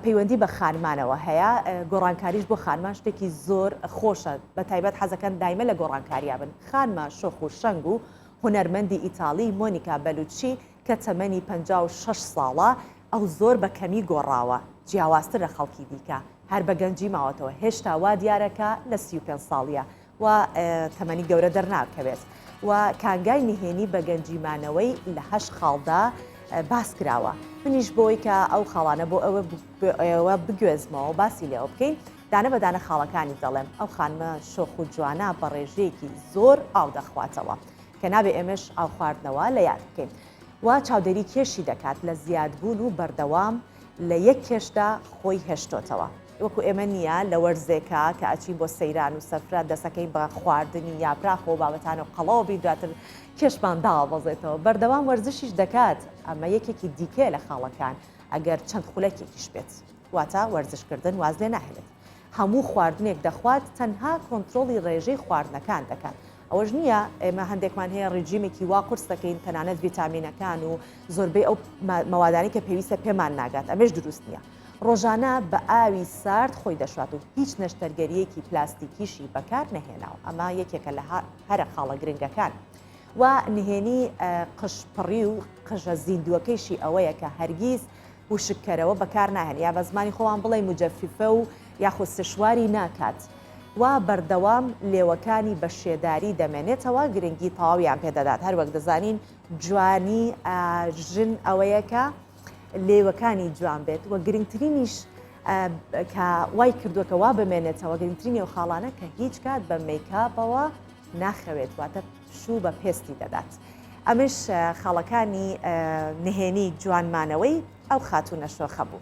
[SPEAKER 1] پەیوەندی بە خانمانەوە هەیە گۆڕانکاریش بۆ خانمان شتێکی زۆر خۆشە بە تایبەت حەزەکەن دایمە لە گۆڕانکاریا بن خانمە شۆخ و شەنگ و هونەرمەندی ئیتاڵی مۆنیکا بەلوچی کە تەمەنی 56 ساڵە ئەو زۆر بە کەمی گۆڕاوە. جیاوازتر لە خەڵکی دیکە هەر بە گەنجی ماوەتەوە هێشتا وا دیارە کە لە 35 ساڵیە و تەمەنی گەورە دەرناکەوێت و کانگای نهێنی بە گەنجی مانەوەی لە هەشت خاڵدا باس کراوە منیش بۆی کە ئەو خاڵانە بۆ ئەوە ئێوە بگوێزمەوە باسی لێوە بکەین دانە بە دانە خاڵەکانی دەڵێم ئەو خانمە شۆخ و جوانە بە ڕێژەیەکی زۆر ئاو دەخواتەوە کە نابێ ئێمەش ئاو خواردنەوە لە یاد بکەین و چاودێری کێشی دەکات لە زیادبوون و بەردەوام لە یەک کێشدا خۆی هێشتۆتەوە. وەکو ئێمە نییە لە وەرزێکا کە ئەچین بۆ سەیران و سەفرە دەسەکەین بە خواردنی یاپراخ و بابەتانە و قەڵەوە بین دواتر کێشمان داوەبەزێتەوە. بەردەوام وەرزشیش دەکات ئەمە یەکێکی دیکەیە لە خاڵەکان ئەگەر چەند خولەکێکیش بێت واتە وەرزشکردن واز لێ ناهێنێت. هەموو خواردنێک دەخوات تەنها کۆنترۆڵی ڕێژەی خواردنەکان دەکات ئەوەش نییە ئێمە هەندێکمان هەیە ڕیجیمێکی وا قورس دەکەین تەنانەت ڤیتامینەکان و زۆربەی ئەو مەوادانی کە پێویستە پێمان ناگات ئەمەش دروست نییە ڕۆژانە بە ئاوی سارد خۆی دەشوات و هیچ نەشتەرگەریەکی پلاستیکیشی بەکار نەهێناوە ئەمە یەکێکە لە هەرە خاڵە گرنگەکان و نهێنی قژپڕی و قژە زیندووەکەیشی ئەوەیە کە هەرگیز وشککەرەوە بەکار ناهێنێت یا بە زمانی خۆمان بڵێین مجففە و یاخود سشواری ناکات و بەردەوام لێوەکانی بە شێداری دەمێنێتەوە گرنگی تەواویان پێدەدات هەروەک دەزانین جوانی ژن ئەوەیە کە لێوەکانی جوان بێت و گرنگترینیش کە وای کردووە کە وا بمێنێتەوە گرنگترینی ئەو خاڵانە کە هیچ کات بە مەیکاپەوە ناخەوێت واتە پشوو بە پێستی دەدات. ئەمەش خاڵەکانی نهێنی جوان مانەوەی ئەو خاتوونە شۆخە بوو.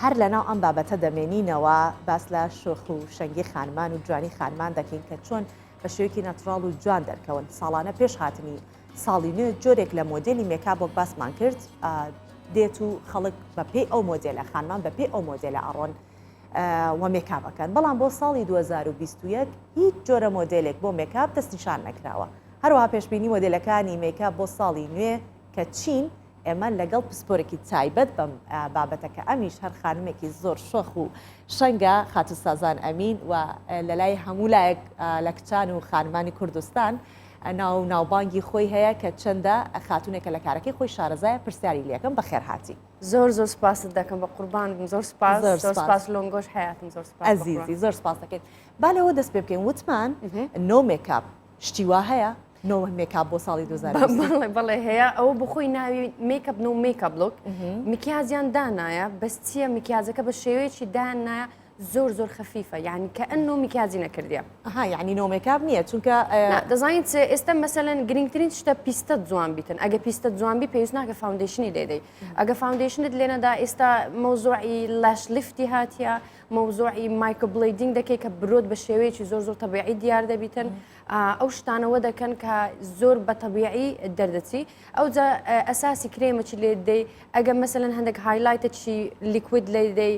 [SPEAKER 1] هەر لەناو ئەم بابەتە دەمێنینەوە باس لە شۆخ و شەنگی خانمان و جوانی خانمان دەکەین کە چۆن بە شێوەیەکی natural و جوان دەرکەون ساڵانە پێش هاتنی ساڵی نوێ جۆرێک لە مۆدێلی مێکاپ وەک باسمان کرد دێت و خەڵک بە پێی ئەو مۆدێلە خانمان بە پێی ئەو مۆدێلە ئەڕۆن و مێکاپ ئەکەن، بەڵام بۆ ساڵی 2021 هیچ جۆرە مۆدێلێک بۆ مێکاپ دەستنیشان نەکراوە. هەروەها پێشبینی مۆدێلەکانی مێکاپ بۆ ساڵی نوێ کە چین، ئێمە لەگەڵ پسپۆرێکی تایبەت بەم بابەتە کە ئەمیش هەر خانمێکی زۆر شۆخ و شەنگە، خاتوو سازان ئەمین و لەلای هەموو لایەک لە کچان و خانمانی کوردستان ناو ناوبانگی خۆی هەیە کە چەندە خاتوونێکە لە کارەکەی خۆی شارەزایە، پرسیاری لێکەم بەخێرهاتی.
[SPEAKER 5] زۆر زۆر سپاست دەکەم بە قوربان بم زۆر سپاس زۆر سپاس لۆنگۆش حیاتم زۆر سپاس
[SPEAKER 1] ئەزیزی زۆر سپاس دەکەین با لەوە دەست پێ بکەین وتمان no makeup شتی وا هەیە no makeup بۆ ساڵی 2020
[SPEAKER 5] بەڵێ بەڵێ هەیە ئەوە بخۆی ناوی makeup no makeup look میکیازیان دانایە بەس چییە میکیازەکە بە شێوەیەکی دانایە زۆر زۆر خەفیفە یعنی کە ئەنۆ میکیازی نەکردیە.
[SPEAKER 1] ئەها یعنی no makeup نییە چونکە
[SPEAKER 5] دەزانیت چ ئێستا مەسەلەن گرنگترین شتە پیستە جوان بیتن ئەگە پیستە جوان بی پێویست ناکە foundation ی لێدەی ئەگە foundation ت لێنەدا ئێستا مەوزوعی lash lift ی هاتیە مەوزوعی microblading دەکەی کە برۆت بە شێوەیەکی زۆر زۆر تەبیعی دیار دەبیتن ئەو شتانەوە دەکەن کە زۆر بە تەبیعی دەردەچی ئەوجا ئەساسی کرێمەچی لێ دەی ئەگە مەسەلەن هەندێک highlight ەچی liquid لێ دەی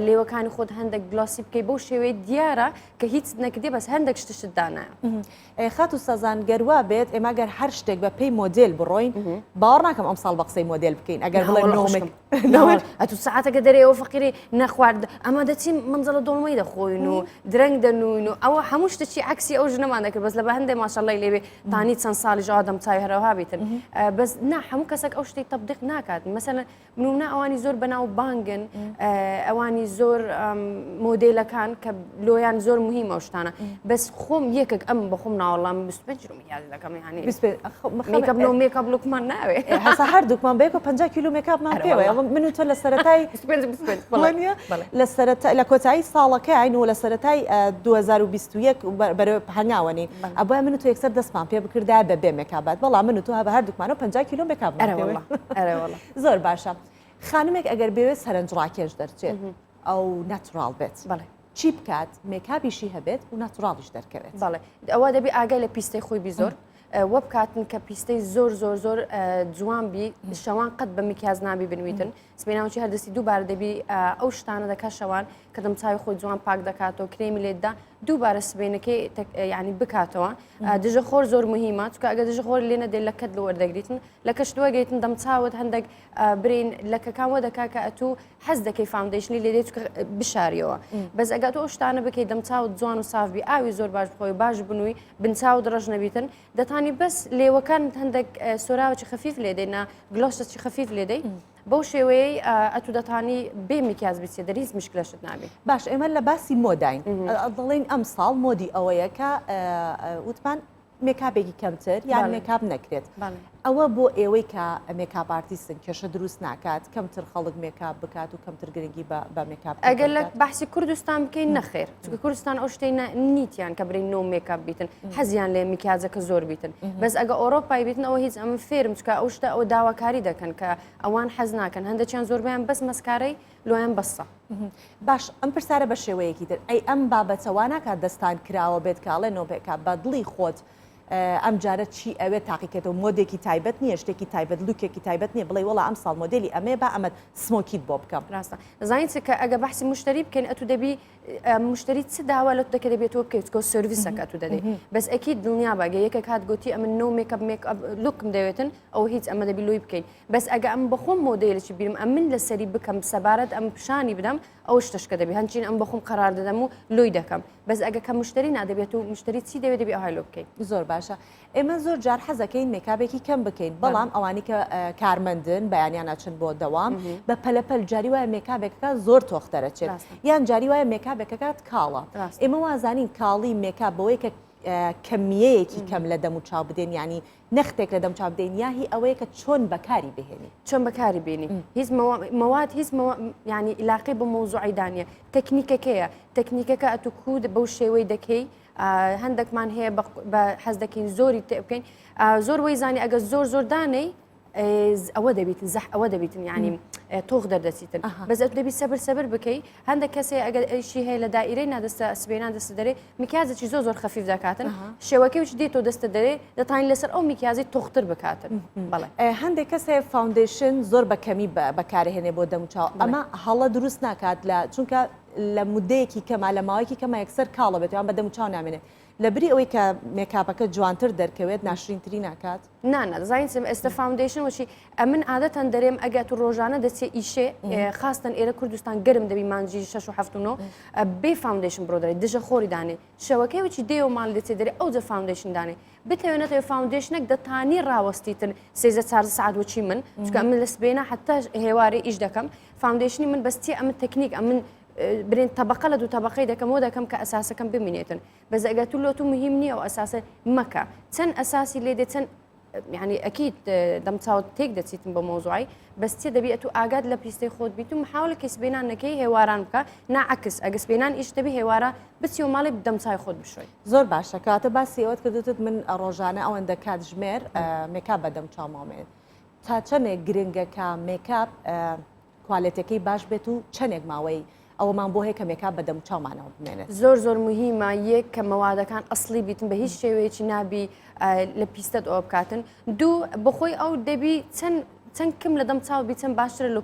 [SPEAKER 5] لێوەکانی خۆت هەندێک glossy بکەی بەو شێوەیە دیارە کە هیچ نەکردی بەس هەندێک شتشت دانایە.
[SPEAKER 1] خاتوو سازان گەر وا بێت ئێمە گەر هەر شتێک بە پێی مۆدێل بڕۆین باوەڕ ناکەم ئەمساڵ بە قسەی مۆدێل بکەین ئەگەر بڵێ
[SPEAKER 5] ئەتو ساعتەکە دەرێ ئەو فەقیری نەخوارد ئەمە دەچین منزڵە دۆڵمەی دەخۆین و درەنگ دەنوین و ئەوە هەموو شتێکی عکسی ئەو ژنەمان دەکرد بەس لە بە هەندێک ماشەڵی لێبێ تانی چەند ساڵیش ئادەم چاوی هەرەوها بیتن بەس نا هەموو کەسێک ئەو شتێک تەبدیق ناکات مەسەلەن نمونە ئەوانی زۆر بەناو بانگن ئەوانی زۆر مۆدێلەکان کە لۆیان زۆر مهمە ئەو شتانە بەس خۆم یەکێک ئەم بەخۆم ناوەڵام 25 کیلۆ میکاج دەکەم یانی makeup no makeup look مان ناوێ
[SPEAKER 1] هەسا هەردووکمان بەیەکەوە 50 کیلۆ مێکاپمان پێوەیە من و تۆ لە سەرەتای لە سەرەتا لە کۆتایی ساڵەکەین و لە سەرەتای 2021 بەرەو هەنگاوەنی ئەبوایە من و تۆ یەکسەر دەستمان پێ بکردایە بە بێ مێکاپات بەڵام من و تۆ بە هەردووکمانەوە 50 کیلۆ مێکاپمان پێوەیە زۆر باشە خانمێک ئەگەر بێوێت سەرنجڕاکێش دەرچێت ئەو natural بێت
[SPEAKER 5] بەڵێ
[SPEAKER 1] چی بکات مێکاپیشی هەبێت و natural یش دەرکەوێت
[SPEAKER 5] بەڵێ ئەوە دەبی ئاگای لە پیستەی خۆی بی زۆر وە بکاتن کە پیستەی زۆر زۆر زۆر جوان بی شەوان قەت بە میکیاز نابی بنویتن سپێناوچی هەردەستی دووبارە دەبی ئەو شتانە دەکا شەوان کە دەمچوی خۆی جوان پاک دەکاتەوە کرێمی لێدا دووبارە سبینەکەی ینی بکاتەوە دژە خۆر زۆر مهمە چکە ئەگە دژە خۆر لێ نەدێ لە کەت لە وەردەگریتن لە کەشت وەگەیتن دەمچاوت هەندێک برین لەکەکان وە دەکا کە ئەتوو حەز دەکەی foundation ی لێ دێت چونکە بشاریەوە بەس ئەگە تۆ ئەو شتانە بکەی دەمچاوت جوان و ساف بی ئاوی زۆر باش بخۆی باش بنووی بنچاوت ڕەش نەبیتن دەتانی بەس لێوەکانت هەندێک سۆراوەکی خەفیف لێ دەی نا gloss ەکی خەفیف لێ دەی. بەو شێوەیەی ئەتو دەتانی بێ میکیاز بچیە دەر هیچ مشکلەشت نابی.
[SPEAKER 1] باش ئێمە لە باسی مۆداین دەڵێین ئەمساڵ مۆدی ئەوەیە کە وتمان مێکاپێکی کەمتر یان مێکاپ نەکرێت ئەوە بۆ ئێوەی کە makeup artist ن کێشە دروست ناکات کەمتر خەڵک مێکاپ بکات و کەمتر گرنگی بە مێکاپ
[SPEAKER 5] ئەگەر لە باسی کوردستان بکەین نەخێر چونکە کوردستان ئەو شتەی نیتیان کە برین no makeup بیتن حەزیان لێ میکیاجەکە زۆر بیتن بەس ئەگە ئەوروپای بیتن ئەوە هیچ ئەمە فێرم چکە ئەو شتە ئەو داواکاری دەکەن کە ئەوان حەز ناکەن هەندێکیان زۆربیان بەس مەسکارەی لۆیان بەسە.
[SPEAKER 1] باش ئەم پرسیارە بە شێوەیەکی تر ئەی ئەم بابەتە وا ناکات دەستان کراوە بێت کە ئەڵێ no makeup بە دڵی خۆت ئەم جارە چی ئەوێت تاقیکەێتەوە مۆدێکی تایبەت نییە شتێکی تایبەت look ێکی تایبەت نییە بڵێ وەڵا ئەم ساڵ مۆدێلی ئەمەیە با ئەمەت smoky ت بۆ بکەم.
[SPEAKER 5] ڕاستە زانیت کە ئەگە بەحسی مشتری بکەین ئەتو دەبی مشتری چ داوا لە دەکە دەبێت تۆ بکەیت چکۆ service ەکە تو دەدەی بەس ئەکی دڵنیا بەگە یەکێک هات گوتی ئەمن no makeup makeup look م دەوێتن ئەو هیچ ئەمە دەبی لۆی بکەین بەس ئەگە ئەم بەخۆم مۆدێلێکی بیرم ئەمن لەسەری بکەم سەبارەت ئەم پیشانی بدەم ئەو شتەشکە دەبی هەنچین ئەم بەخۆم قەرار دەدەم و لۆی دەکەم بەس ئەگە کە مشتری نادەبێت و مشتری چی دەوێت دەبی ئەوهای لۆ بکەین.
[SPEAKER 1] زۆر باشە ئێمە زۆر جار حەزەکەین مێکابێکی کەم بکەین بەڵام ئەوانی کە کارمەندن بەیانیان ئەچن بۆ دەوام بە پەلەپەل جاری وایە مێکابێکەکە زۆر تۆخ دەرەچێت یان جاری وایە مێکابێکەکات کاڵە ئێمە وازانین کاڵی مێکاب بەوەی کە کەمیەیەکی کەم لە دەم و چاو بدێن ینی نەختێک لە دەم چاو بدەین یا هی ئەوەیە کە چۆن بەکاری بهێنی
[SPEAKER 5] چۆن بەکاری بینی هیچ مەواد هیچ ینی علاقەی بە مەوزوعی دانیە تەکنیکەکەیە تەکنیکەکە ئەتو کود بەو شێوەی دەکەی هەندێکمان هەیە بە حەز دەکەین زۆری تێ بکەین زۆر وەی زانی ئەگە زۆر زۆر دانەی ئەوە دەبیتن زەح ئەوە دەبیتن ینی تۆخ دەردەچیتن بەس ئەو دەبی سەبر سەبر بکەی هەندێک کەسێ ئەگەر ئەیشی هەیە لە دائیرەی نادەستە سبێنان دەستە دەرێ میکیازێکی زۆر زۆر خەفیف دەکاتن شێوەکەی وش دێتەوە دەستە دەرێ دەتوانین لەسەر ئەو میکیازی تۆختر بکاتن
[SPEAKER 1] بەڵێ هەندێک کەس هەیە foundation زۆر بە کەمی بەکارهێنێ بۆ دەموچاو ئەمە هەڵە دروست ناکات لە چونکە لە مودەیەکی کەما لە ماوەیەکی کەما یەکسەر کاڵە بێت یان بە دەم و چاو نامێنێت لە بری ئەوەی کە مێکاپەکە جوانتر دەرکەوێت ناشرینتری ناکات؟
[SPEAKER 5] نا نا دەزانین چم ئێستا foundation وەچی ئەمن عادەتەن دەرێم ئەگە تو ڕۆژانە دەچێ ئیشێ خاستن ئێرە کوردستان گەرم دەبی مانجی 6 و 7 و 9 بێ foundation بڕۆ دەرێ دژە خۆری دانێ شەوەکەی وچی دێ و ماڵ دەچێ دەرێ ئەوجە foundation دانێ بتەوێ نەتەوێ foundation ێک دەتانی ڕاوەستیتن سێزە چارزە سەعات وەچی من چونکە ئەمن لە سبێنە حتا هێوارێ ئیش دەکەم foundation ی من بەس چیە ئەمن تەکنیک ئەمن برێن تەبقە لە دوو تەبقەی دەکەم و دەکەم کە ئەساسەکەم بمینێتن بەس ئەگەر تو لۆ تو مهم نییە و ئەساسە مەکە چەند ئەساسی لێ دێ چەند یعنی ئەکید دەمچاوت تێک دەچیتن بە مۆزوعی بەس چێ دەبی ئەتو ئاگات لە پیستەی خۆت بیت و محاولە کەی سبێنان نەکەی هێواران بکە ناعکس ئەگە سبێنان ئیش دەبی هێوارە بچی و ماڵێ دەمچای خۆت بشۆی.
[SPEAKER 1] زۆر باشە کەواتە باسی ئەوەت کرد وتت من ڕۆژانە ئەوەندە کاتژمێر مێکاپ بەدەم چاومەوە تا چەندێک گرنگە کە مێکاپ کوالێتەکەی باش بێت و چەندێک ماوەی ئەوەمان بۆ هەیە کە مێکاپ بە دەم چاومانەوە بمێنێت
[SPEAKER 5] زۆر زۆر مهمە یەک کە مەوادەکان ئەسلی بیتن بە هیچ شێوەیەکی نابی لە پیستت ئەوە بکاتن دوو بەخۆی ئەو دەبی چەند چەند کم لە دەم چاو بی چەند باشترە لۆ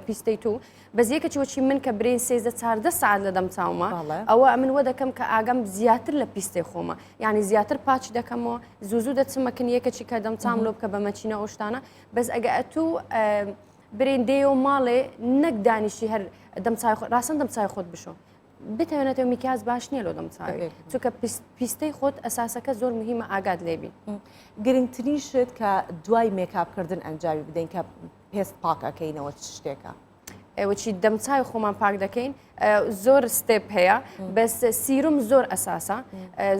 [SPEAKER 5] پیستەی تو بەس یەکەکی وەچی من کە برین سێزدە چاردە سەعات لە دەم چاومە ئەوە ئەمن وە دەکەم کە ئاگام زیاتر لە پیستەی خۆمە یعنی زیاتر پاچ دەکەمەوە زوو زوو دەچمە کن یەکەکی کە دەم چاوم لۆ بکە بە مەچینە ئەو شتانە بەس ئەگە ئەتوو برین دێیەوە ماڵێ نەک دانیشی هەر دەم چاوی خۆ ڕاستن دەم چاوی خۆت بشۆ بتەوێنێتەوە میکاز باش نییە لۆ دەم چاوی چونکە پیستەی خۆت ئەساسەکە زۆر مهمە ئاگات لێبی
[SPEAKER 1] گرنگترین شت کە دوای مێکاپکردن ئەنجامی بدەین کە پێست پاک ئەکەینەوە چ شتێکە؟
[SPEAKER 5] وەچی دەمچوی خۆمان پاک دەکەین زۆر step هەیە بەس serum زۆر ئەساسە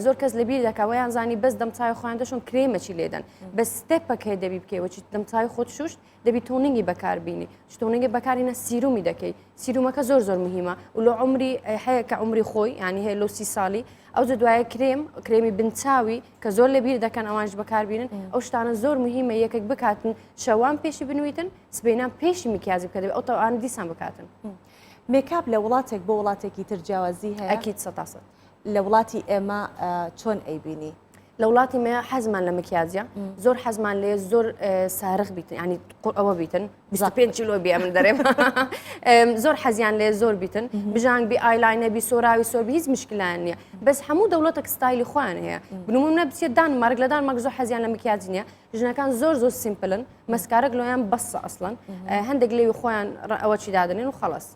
[SPEAKER 5] زۆر کەس لەبیر دەکەوە یان زانی بەس دەمچوی خۆیان دەشون کرێمەچی لێدەن بەس step ەکەی دەبی بکەی وەچی دەمچوی خۆت شوشت دەبی toning ی بەکاربینی toning ی بەکارینە serum ی دەکەی serum ەکە زۆر زۆر مهمە و لە عمری هەیە کە عمری خۆی ینی هەیە لۆ سی ساڵی ئەو دوایە کرێم کرێمی بنچاوی کە زۆر لە بیر دەکەن ئەوانش بەکاربیێنن ئەو شتانە زۆر مهمە یەکێک بکاتن شەوان پێشی بنویتن سبەینان پێشی میکیازی بکە دەبێت ئەو تەوان دیسان بکاتن.
[SPEAKER 1] مێکاپ لە وڵاتێک بۆ وڵاتێکی تر جیاوازی هەیە؟
[SPEAKER 5] ئەکید سەتاسەد.
[SPEAKER 1] لە وڵاتی ئێمە چۆن ئەیبینی؟
[SPEAKER 5] لە وڵاتی مێ حەزمان لە مکیاجە زۆر حەزمان لێ زۆر سارخ بیتن ینی ئەوە بیتن 25 کیلۆ بی ئەمن دەرێم زۆر حەزیان لێ زۆر بیتن بژانگ بی eyeliner بی سۆراوی سۆر بی هیچ مشکلان نییە بەس هەموو دەوڵەتێک ستایلی خۆیان هەیە بنمونە بچێت دان مارک لە دان مارک زۆر حەزیان لە مکیاج نییە ژنەکان زۆر زۆر simple ن مەسکارەک لۆیان بەسە ئەسڵەن هەندێک لێوی خۆیان ئەوە چی دادنێن و خەڵەس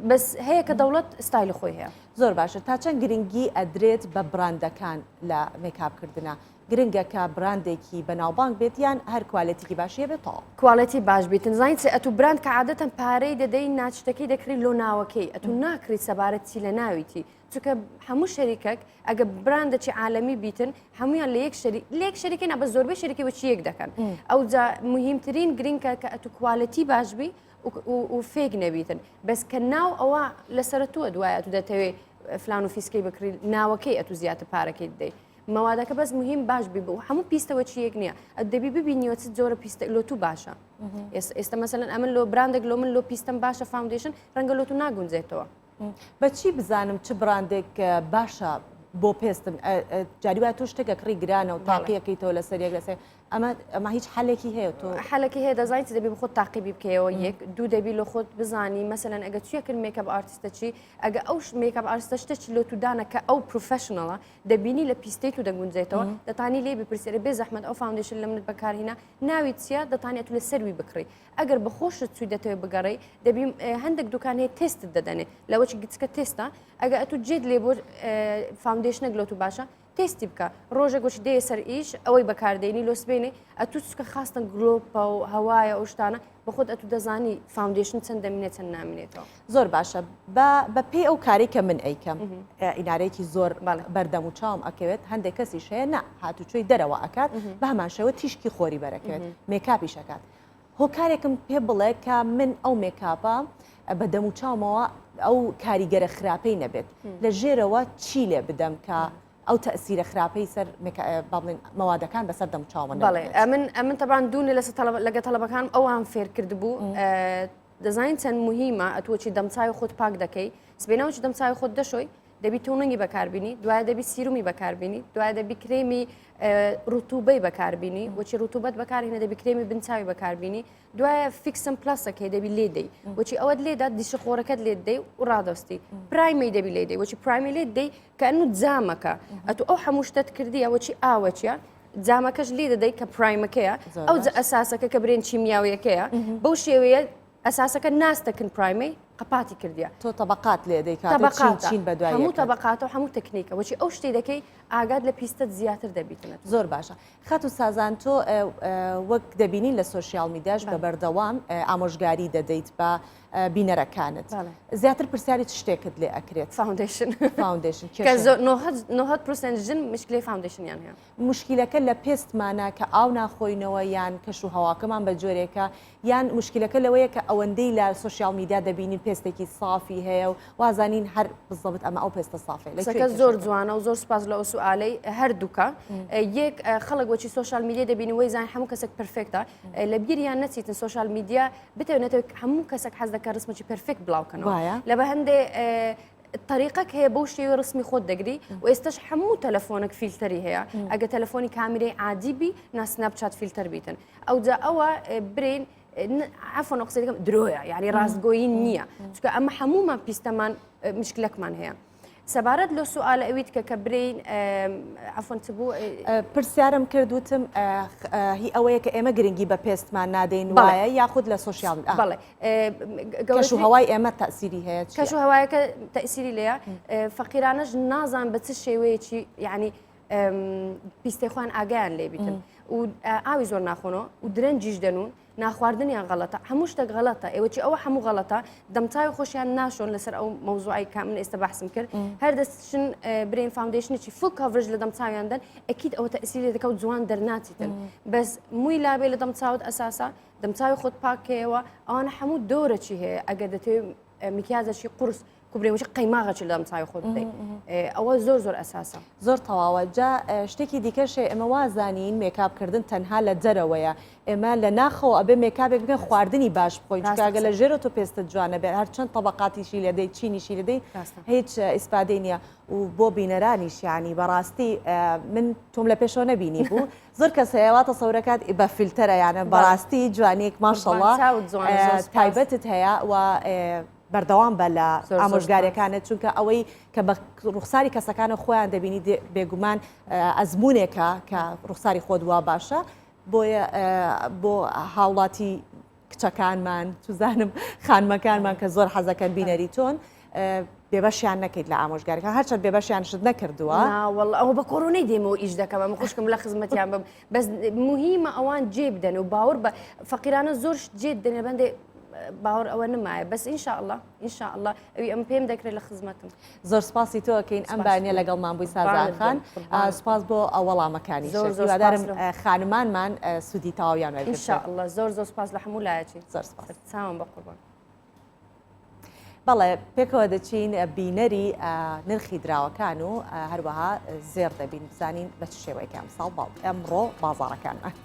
[SPEAKER 5] بەس هەیە کە دەوڵەت ستایلی خۆی هەیە.
[SPEAKER 1] زۆر باشە تا چەند گرنگی ئەدرێت بە بڕاندەکان لە مێکاپ کردنا؟ گرنگە کە براندێکی بەناوبانگ بێت یان هەر quality ێکی باشی هەبێت تەواو؟
[SPEAKER 5] quality باش بیتن زانی چ ئەتوو براند کە عادەتەن پارەی دەدەی ناچتەکەی دەکری لۆ ناوەکەی ئەتوو ناکری سەبارەت چی لە ناویتی چونکە هەموو شەریکەک ئەگە براندەکی عالەمی بیتن هەمویان لە یەک شەری لە یەک شەریکە نا بە زۆربەی شەریکی وەچی یەک دەکەن ئەوجا مهمترین گرنگە کە ئەتوو quality باش بی و fake نەبیتن بەس کە ناو ئەوە لەسەر تووە دوایە ئەتوو دەتەوێ فلان و فیسکەی بکری ناوەکەی ئەتوو زیاتر پارەکەی بدەیت مەوادەکە بەس مهم باش بی بوو هەموو پیستەوە چیەک نییە دەبی ببینیەوە چ جۆرە پیستە لۆ تو باشە ئێستا مەسەلەن ئەمن لۆ براندێک لۆ من لۆ پیستم باشە foundation ڕەنگە لۆ تو ناگونجێتەوە.
[SPEAKER 1] بە چی بزانم چ براندێک باشە بۆ پێستم جاری وایە تۆ شتێک ئەکڕی گرانە و تاقیەکەیتەوە لەسەر یەک لەسەر ئەمە ئەمە هیچ حەلێکی هەیە تۆ
[SPEAKER 5] حەلەکی هەیە دەزانیت چ دەبی بخۆت تاقیبی بکەیەوە یەک دوو دەبی لە خۆت بزانی مەسەلەن ئەگە چیە کرد makeup artist ە چی ئەگە ئەو makeup artist ە شتە چی لۆ تو دانە کە ئەو professional ە دەبینی لە پیستەی تو دەگونجێتەوە دەتانی لێ بپرسێرە بێ زەحمەت ئەو foundation لە منت بەکارهینا ناوی چییە دەتانێت تو لە سەروی بکڕی ئەگەر بە خۆشت چوی دەتەوێت بگەڕێی دەبی هەندێک دوکان هەیە تێستت دەدەنێ لەوەچ گچکە تێستە ئەگە ئەتو جێت لێ بۆ foundation ێک لۆ تو باشە تێستی بکە ڕۆژێک وەچ دێ سەر ئیش ئەوەی بەکاردێنی لۆ سبێنێ ئەتو چکە خاستن گلۆپە و هەوایە ئەو شتانە بەخۆت ئەتو دەزانی foundation چەند دەمینێت چەند نامینێتەوە.
[SPEAKER 1] زۆر باشە بە بە پێی ئەو کارەی کە من ئەیکەم ئینارەیەکی زۆر بەردەم و چاوم ئەکەوێت هەندێک کەسیش هەیە نا هاتوچۆی دەرەوە ئەکات بە هەمان شێوە تیشکی خۆری بەرەکەوێت مێکاپیش ئەکات هۆکارێکم پێ بڵێ کە من ئەو مێکاپە بە دەم و چاومەوە ئەو کاریگەرە خراپەی نەبێت لە ژێرەوە چی لێ بدەم کە ئەو تەئسیرە خراپەی سەر با بڵێن مەوادەکان بەسەر دەم چاومە
[SPEAKER 5] بەڵێ ئەمن ئەمن تەبان دوونێ لەسەر لەگە تەڵەبەکانم ئەوان فێر کردبوو دەزانین چەند مهمە ئەتوەچی دەمچوی خۆت پاک دەکەی سبێنەوەی دەمچوی خۆت دەشۆی دەبی toning ی بەکاربیینی دوای دەبی serum ی بەکاربیینی دوای دەبی کرێمی ڕوتوبەی بەکاربیینی وەچی ڕوتوبەت بەکارهێنە دەبی کرێمی بنچوی بەکاربیینی دوایە fixing plus ەکەی دەبی لێ دەی وەچی ئەوەت لێدا دیشە خۆرەکەت لێ دەی و ڕادەستی primer ی دەبی لێ دەی وەچی primer ی لێ دەی کە ئەنو جامەکە ئەتو ئەو هەموو شتت کردیە وەچی ئاوەچیە جامەکەش لێ دەدەی کە primer ەکەیە ئەو ئەساسەکە کە برێن چیمیاویەکەیە بەو شێوەیە ئەساسەکە ناستەکن primer ی قەپاتی کردیە.
[SPEAKER 1] تۆ تەبەقات لێ دەی کاتێ چین چین بە دوای
[SPEAKER 5] هەموو تەبەقاتە و هەموو تەکنیکە وەچی ئەو شتەی دەکەی ئاگات لە پیستت زیاتر دەبیتنە.
[SPEAKER 1] زۆر باشە خاتوو سازان تۆ وەک دەبینین لە social media ش بە بەردەوام ئامۆژگاری دەدەیت بە بینەرەکانت زیاتر پرسیاری چ شتێکت لێ ئەکرێت؟
[SPEAKER 5] foundation
[SPEAKER 1] foundation
[SPEAKER 5] کە 90 percent ژن مشکلەی foundation یان هەیە.
[SPEAKER 1] موشکیلەکە لە پێستمانە کە ئاو ناخۆینەوە یان کەش و هەواکەمان بە جۆرێکە یان موشکیلەکە لەوەیە کە ئەوەندەی لە social media دەبینین پێستێکی سافی هەیە و وازانین هەر بزەبت ئەمە ئەو پێستە سافەیە لە کوێ
[SPEAKER 5] قسەکە زۆر
[SPEAKER 1] کێشەکە؟
[SPEAKER 5] جوانە و زۆر سوپاس لە ئەو سوئالەی هەردووکە یەک خەڵک وەچی social media دەبینی وەی زان هەموو کەسێک perfect ە لە بیریان نەچیتن social media بتەوێت نەتەوێت هەموو کەسێک حەز دەکە ڕسمێکی perfect بڵاوکەنەوە
[SPEAKER 1] وایە.
[SPEAKER 5] لە بە هەندێ تەریقەک هەیە بەو شێوەی ڕسمی خۆت دەگری و ئێستش هەموو تەلەفۆنێک فیلتەری هەیە ئەگە تەلەفۆنی کامیرەی عادی بی نا Snapchat filter بیتن ئەوجا ئەوە برین عفوا قسەی دەکەم درۆیە یعنی ڕاستگۆیی نییە چونکە ئەمە هەموومان پیستەمان مشکلەکمان هەیە سەبارەت لە سوال ئەویت کە کە برین عفوا چ بوو
[SPEAKER 1] پرسیارم کرد وتم هی ئەوەیە کە ئێمە گرنگی بە پێستمان نادەین وایە یاخود لە social
[SPEAKER 5] بەڵێ
[SPEAKER 1] کەش و هەوای ئێمە تەسیری هەیە
[SPEAKER 5] کەش و هەوایەکە تەسیری لەیە فەقیرانەش نازان بە چ شێوەیەکی یعنی پیستەی خۆیان ئاگیان لێبیتن و ئاوی زۆر ناخۆنەوە و درەنجیش دەنون ناخواردنیان غەڵەتە هەموو شتێک غەڵەتە ئێوەچی ئەوە هەموو غەڵەتە دەمچوی خۆشیان ناشۆن لەسەر ئەو مەوزوعی کە من ئێستا بەحسم کرد هەر دەستشن برین foundation ێکی full coverage لە دەمچویان دەن ئەکید ئەوە تەسیری دەکە و جوان دەرناچیتن بەس موی لابێ لە دەمچوت ئەساسە دەمچوی خۆت پاک کەیەوە ئەوانە هەموو دۆرەچی هەیە ئەگەر دەتەوێت میکیازەکی قورس کوبرێوەی قەیماغەچی لە دەمچوی خۆت بدەیت ئەوە زۆر زۆر ئەساسە.
[SPEAKER 1] زۆر تەواوە جا شتێکی دیکەش هەیە ئێمە وازانین مێکاپ کردن تەنها لە دەرەوەیە ئێمە لە ناخەوە ئەبێ مێکاپێک بکەین خواردنی باش بخۆین چونکە ئەگەر لە ژێرەوە تۆ پێستت جوان نەبێت هەرچەند تەبەقاتیشی لێدەی چینیشی لێدەی هیچ ئیسفادەی نییە و بۆ بینەرانیش یانی بەڕاستی من تۆم لە پێشەوە نەبینی بوو زۆر کەس هەیە وا تەسەورەکات بە فیلتەرە یانە بەڕاستی جوانیەک ماشەڵا تایبەتت هەیە و بەردەوام بە لە ئامۆژگاریەکانت چونکە ئەوەی کە بە ڕوخساری کەسەکانە خۆیان دەبینی بێگومان ئەزمونێکە کە ڕوخساری خۆت وا باشە بۆیە بۆ هاوڵاتی کچەکانمان چزانم خانمەکانمان کە زۆر حەزەکەن بینەری تۆن. بێبەشیان نەکەیت لە ئامۆژگاریەکان هەرچەند بێبەشیانشت نەکردووە.
[SPEAKER 5] نا وەڵا ئەوە بە کۆرۆنەی دێمەوە ئیش دەکەم ئەمە خوشکم لە خزمەتیان بم بەس مهمە ئەوان جێ بدەن و باوەڕ بە فەقیرانە زۆر شت جێ دەنێ بەندێ باوەڕ ئەوە نمایە بەس ئینشاءاللە ئینشاءاللە ئەوی ئەم پێم دەکرێت لە خزمەتم.
[SPEAKER 1] زۆر سپاسی تۆ ئەکەین ئەم بەیانیە لەگەڵمان بووی سازان خان سپاس بۆ وەڵامەکانی هیوادارم خانمانمان سوودی تەواویان وەرگرتبێت.
[SPEAKER 5] ئینشاءاللە زۆر زۆر سپاس لە هەموو لایەکی.
[SPEAKER 1] زۆر سپاس.
[SPEAKER 5] چاوم بە قوربان.
[SPEAKER 1] بەڵێ پێکەوە دەچین بینەری نرخی دراوەکان و هەروەها زێڕ دەبین بزانین بە چ شێوەیەکە ئەمساڵ ئەمڕۆ بازاڕەکانمان.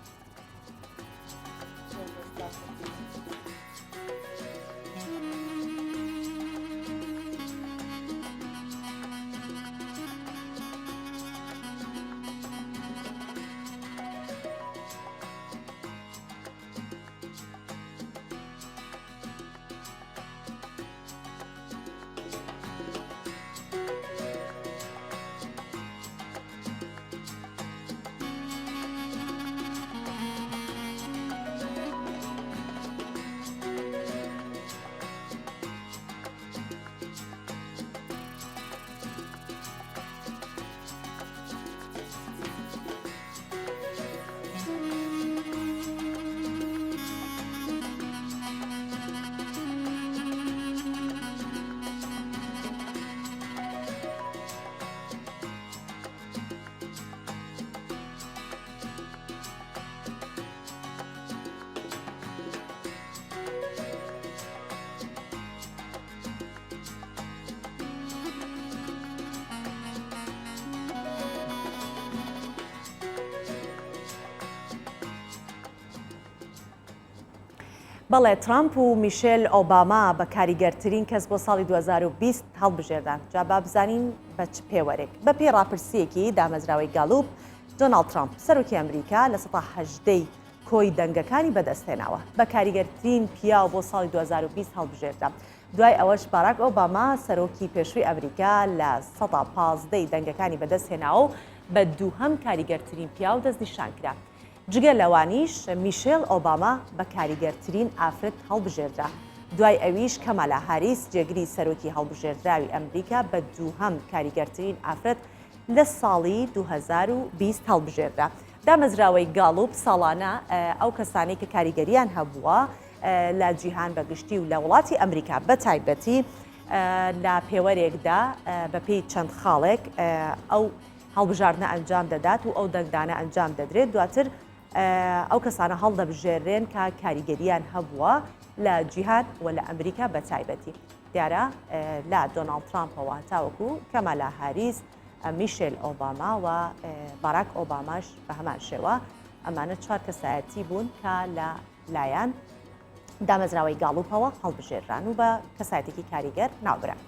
[SPEAKER 1] بەڵێ ترامپ و میشێل ئۆباما بە کاریگەرترین کەس بۆ ساڵی 2020 هەڵبژێردان جا با بزانین بە چ پێوەرێک بە پێی ڕاپرسیەکی دامەزراوەی گالوپ دۆناڵد ترامپ سەرۆکی ئەمریکا لە سەتا هەژدەی کۆی دەنگەکانی بەدەستهێناوە بە کاریگەرترین پیاو بۆ ساڵی 2020 هەڵبژێردرا دوای ئەوەش باراک ئۆباما سەرۆکی پێشووی ئەمریکا لە 15% دەنگەکانی بەدەستهێناوە و بە دووهەم کاریگەرترین پیاو دەستنیشانکرا. جگە لەوانیش میشێل ئۆباما بە کاریگەرترین ئافرەت هەڵبژێردرا. دوای ئەویش کەمالا هاریس جێگری سەرۆکی هەڵبژێردراوی ئەمریکا بە دووهەم کاریگەرترین ئافرەت لە ساڵی 2020 هەڵبژێردرا. دامەزراوەی گاڵوپ ساڵانە ئەو کەسانەی کە کاریگەریان هەبووە لە جیهان بە گشتی و لە وڵاتی ئەمریکا بە تایبەتی لە پێوەرێکدا بەپێی چەند خاڵێک ئەو هەڵبژاردنە ئەنجام دەدات و ئەو دەنگدانە ئەنجام دەدرێت دواتر ئەو کەسانە هەڵدەبژێرێن کە کاریگەریان هەبووە لە جیهان و لە ئەمریکا بە تایبەتی دیارە لە دۆناڵد ترامپەوە تاوەکو کەمالا هاریس میشێل ئۆباما و باراک ئۆباماش بە هەمان شێوە ئەمانە چوار کەسایەتی بوون کە لە لایەن دامەزراوەی گاڵوپەوە هەڵبژێران و بە کەسایەتێکی کاریگەر ناوبران.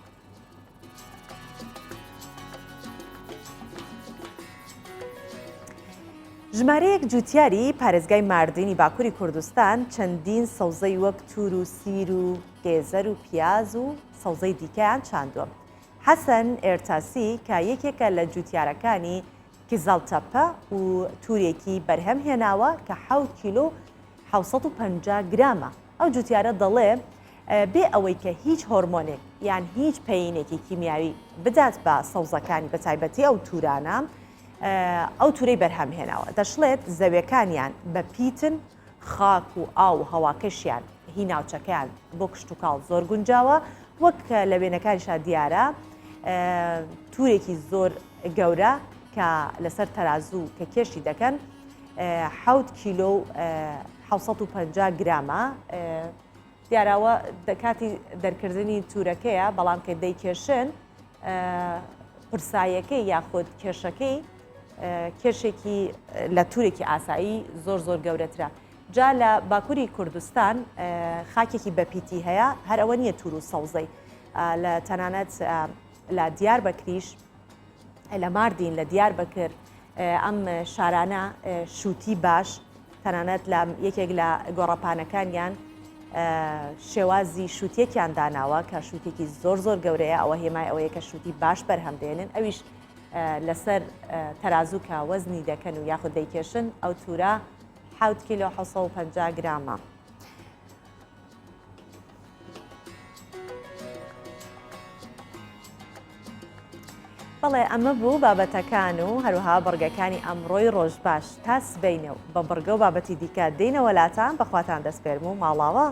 [SPEAKER 1] ژمارەیەک جوتیاری پارێزگای ماردینی باکووری کوردستان چەندین سەوزەی وەک تور و سیر و گێزەر و پیاز و سەوزەی دیکەیان چاندووە. حەسەن ئێرتاسی کە یەکێکە لە جوتیارەکانی کیزاڵتەپە و تورێکی بەرهەم هێناوە کە حەوت کیلۆ و 750 گرامە. ئەو جوتیارە دەڵێ بێ ئەوەی کە هیچ هۆرمۆنێک یان هیچ پەیینێکی کیمیاوی بدات بە سەوزەکانی بە تایبەتی ئەو تورانە ئەو تورەی بەرهەم هێناوە. دەشڵێت زەویەکانیان بە پیتن، خاک و ئاو و هەواکەشیان هی ناوچەکەیان بۆ کشتوکاڵ زۆر گونجاوە، وەک لە وێنەکانیشا دیارە تورێکی زۆر گەورە کە لەسەر تەرازوو کە کێشی دەکەن حەوت کیلۆ و 750 گرامە دیاراوە کاتی دەرکردنی تورەکەیە بەڵام کە دەیکێشن قورسایەکەی یاخود کێشەکەی کێشێکی لە تورێکی ئاسایی زۆر زۆر گەورەترە جا لە باکووری کوردستان خاکێکی بەپیتی هەیە هەر ئەوە نییە تور و سەوزەی لە تەنانەت لە دیار بەکریش لە ماردین لە دیار بەکر ئەم شارانە شووتی باش تەنانەت لە یەکێک لە گۆڕەپانەکانیان شێوازی شووتێکیان داناوە کە شووتێکی زۆر زۆر گەورەیە ئەوە هێمای ئەوەیە کە شووتی باش بەرهەم دێنن ئەویش لەسەر تەرازوو کە وەزنی دەکەن و یاخود دەیکێشن ئەو تورە حەوت کیلۆ 750 گرامە. بەڵێ ئەمە بوو بابەتەکان و هەروەها بڕگەکانی ئەمڕۆی ڕۆژباش تا سبەینێ و بە بڕگە و بابەتی دیکە دێینەوە لاتان بەخواتان دەسپێرم و ماڵاوا.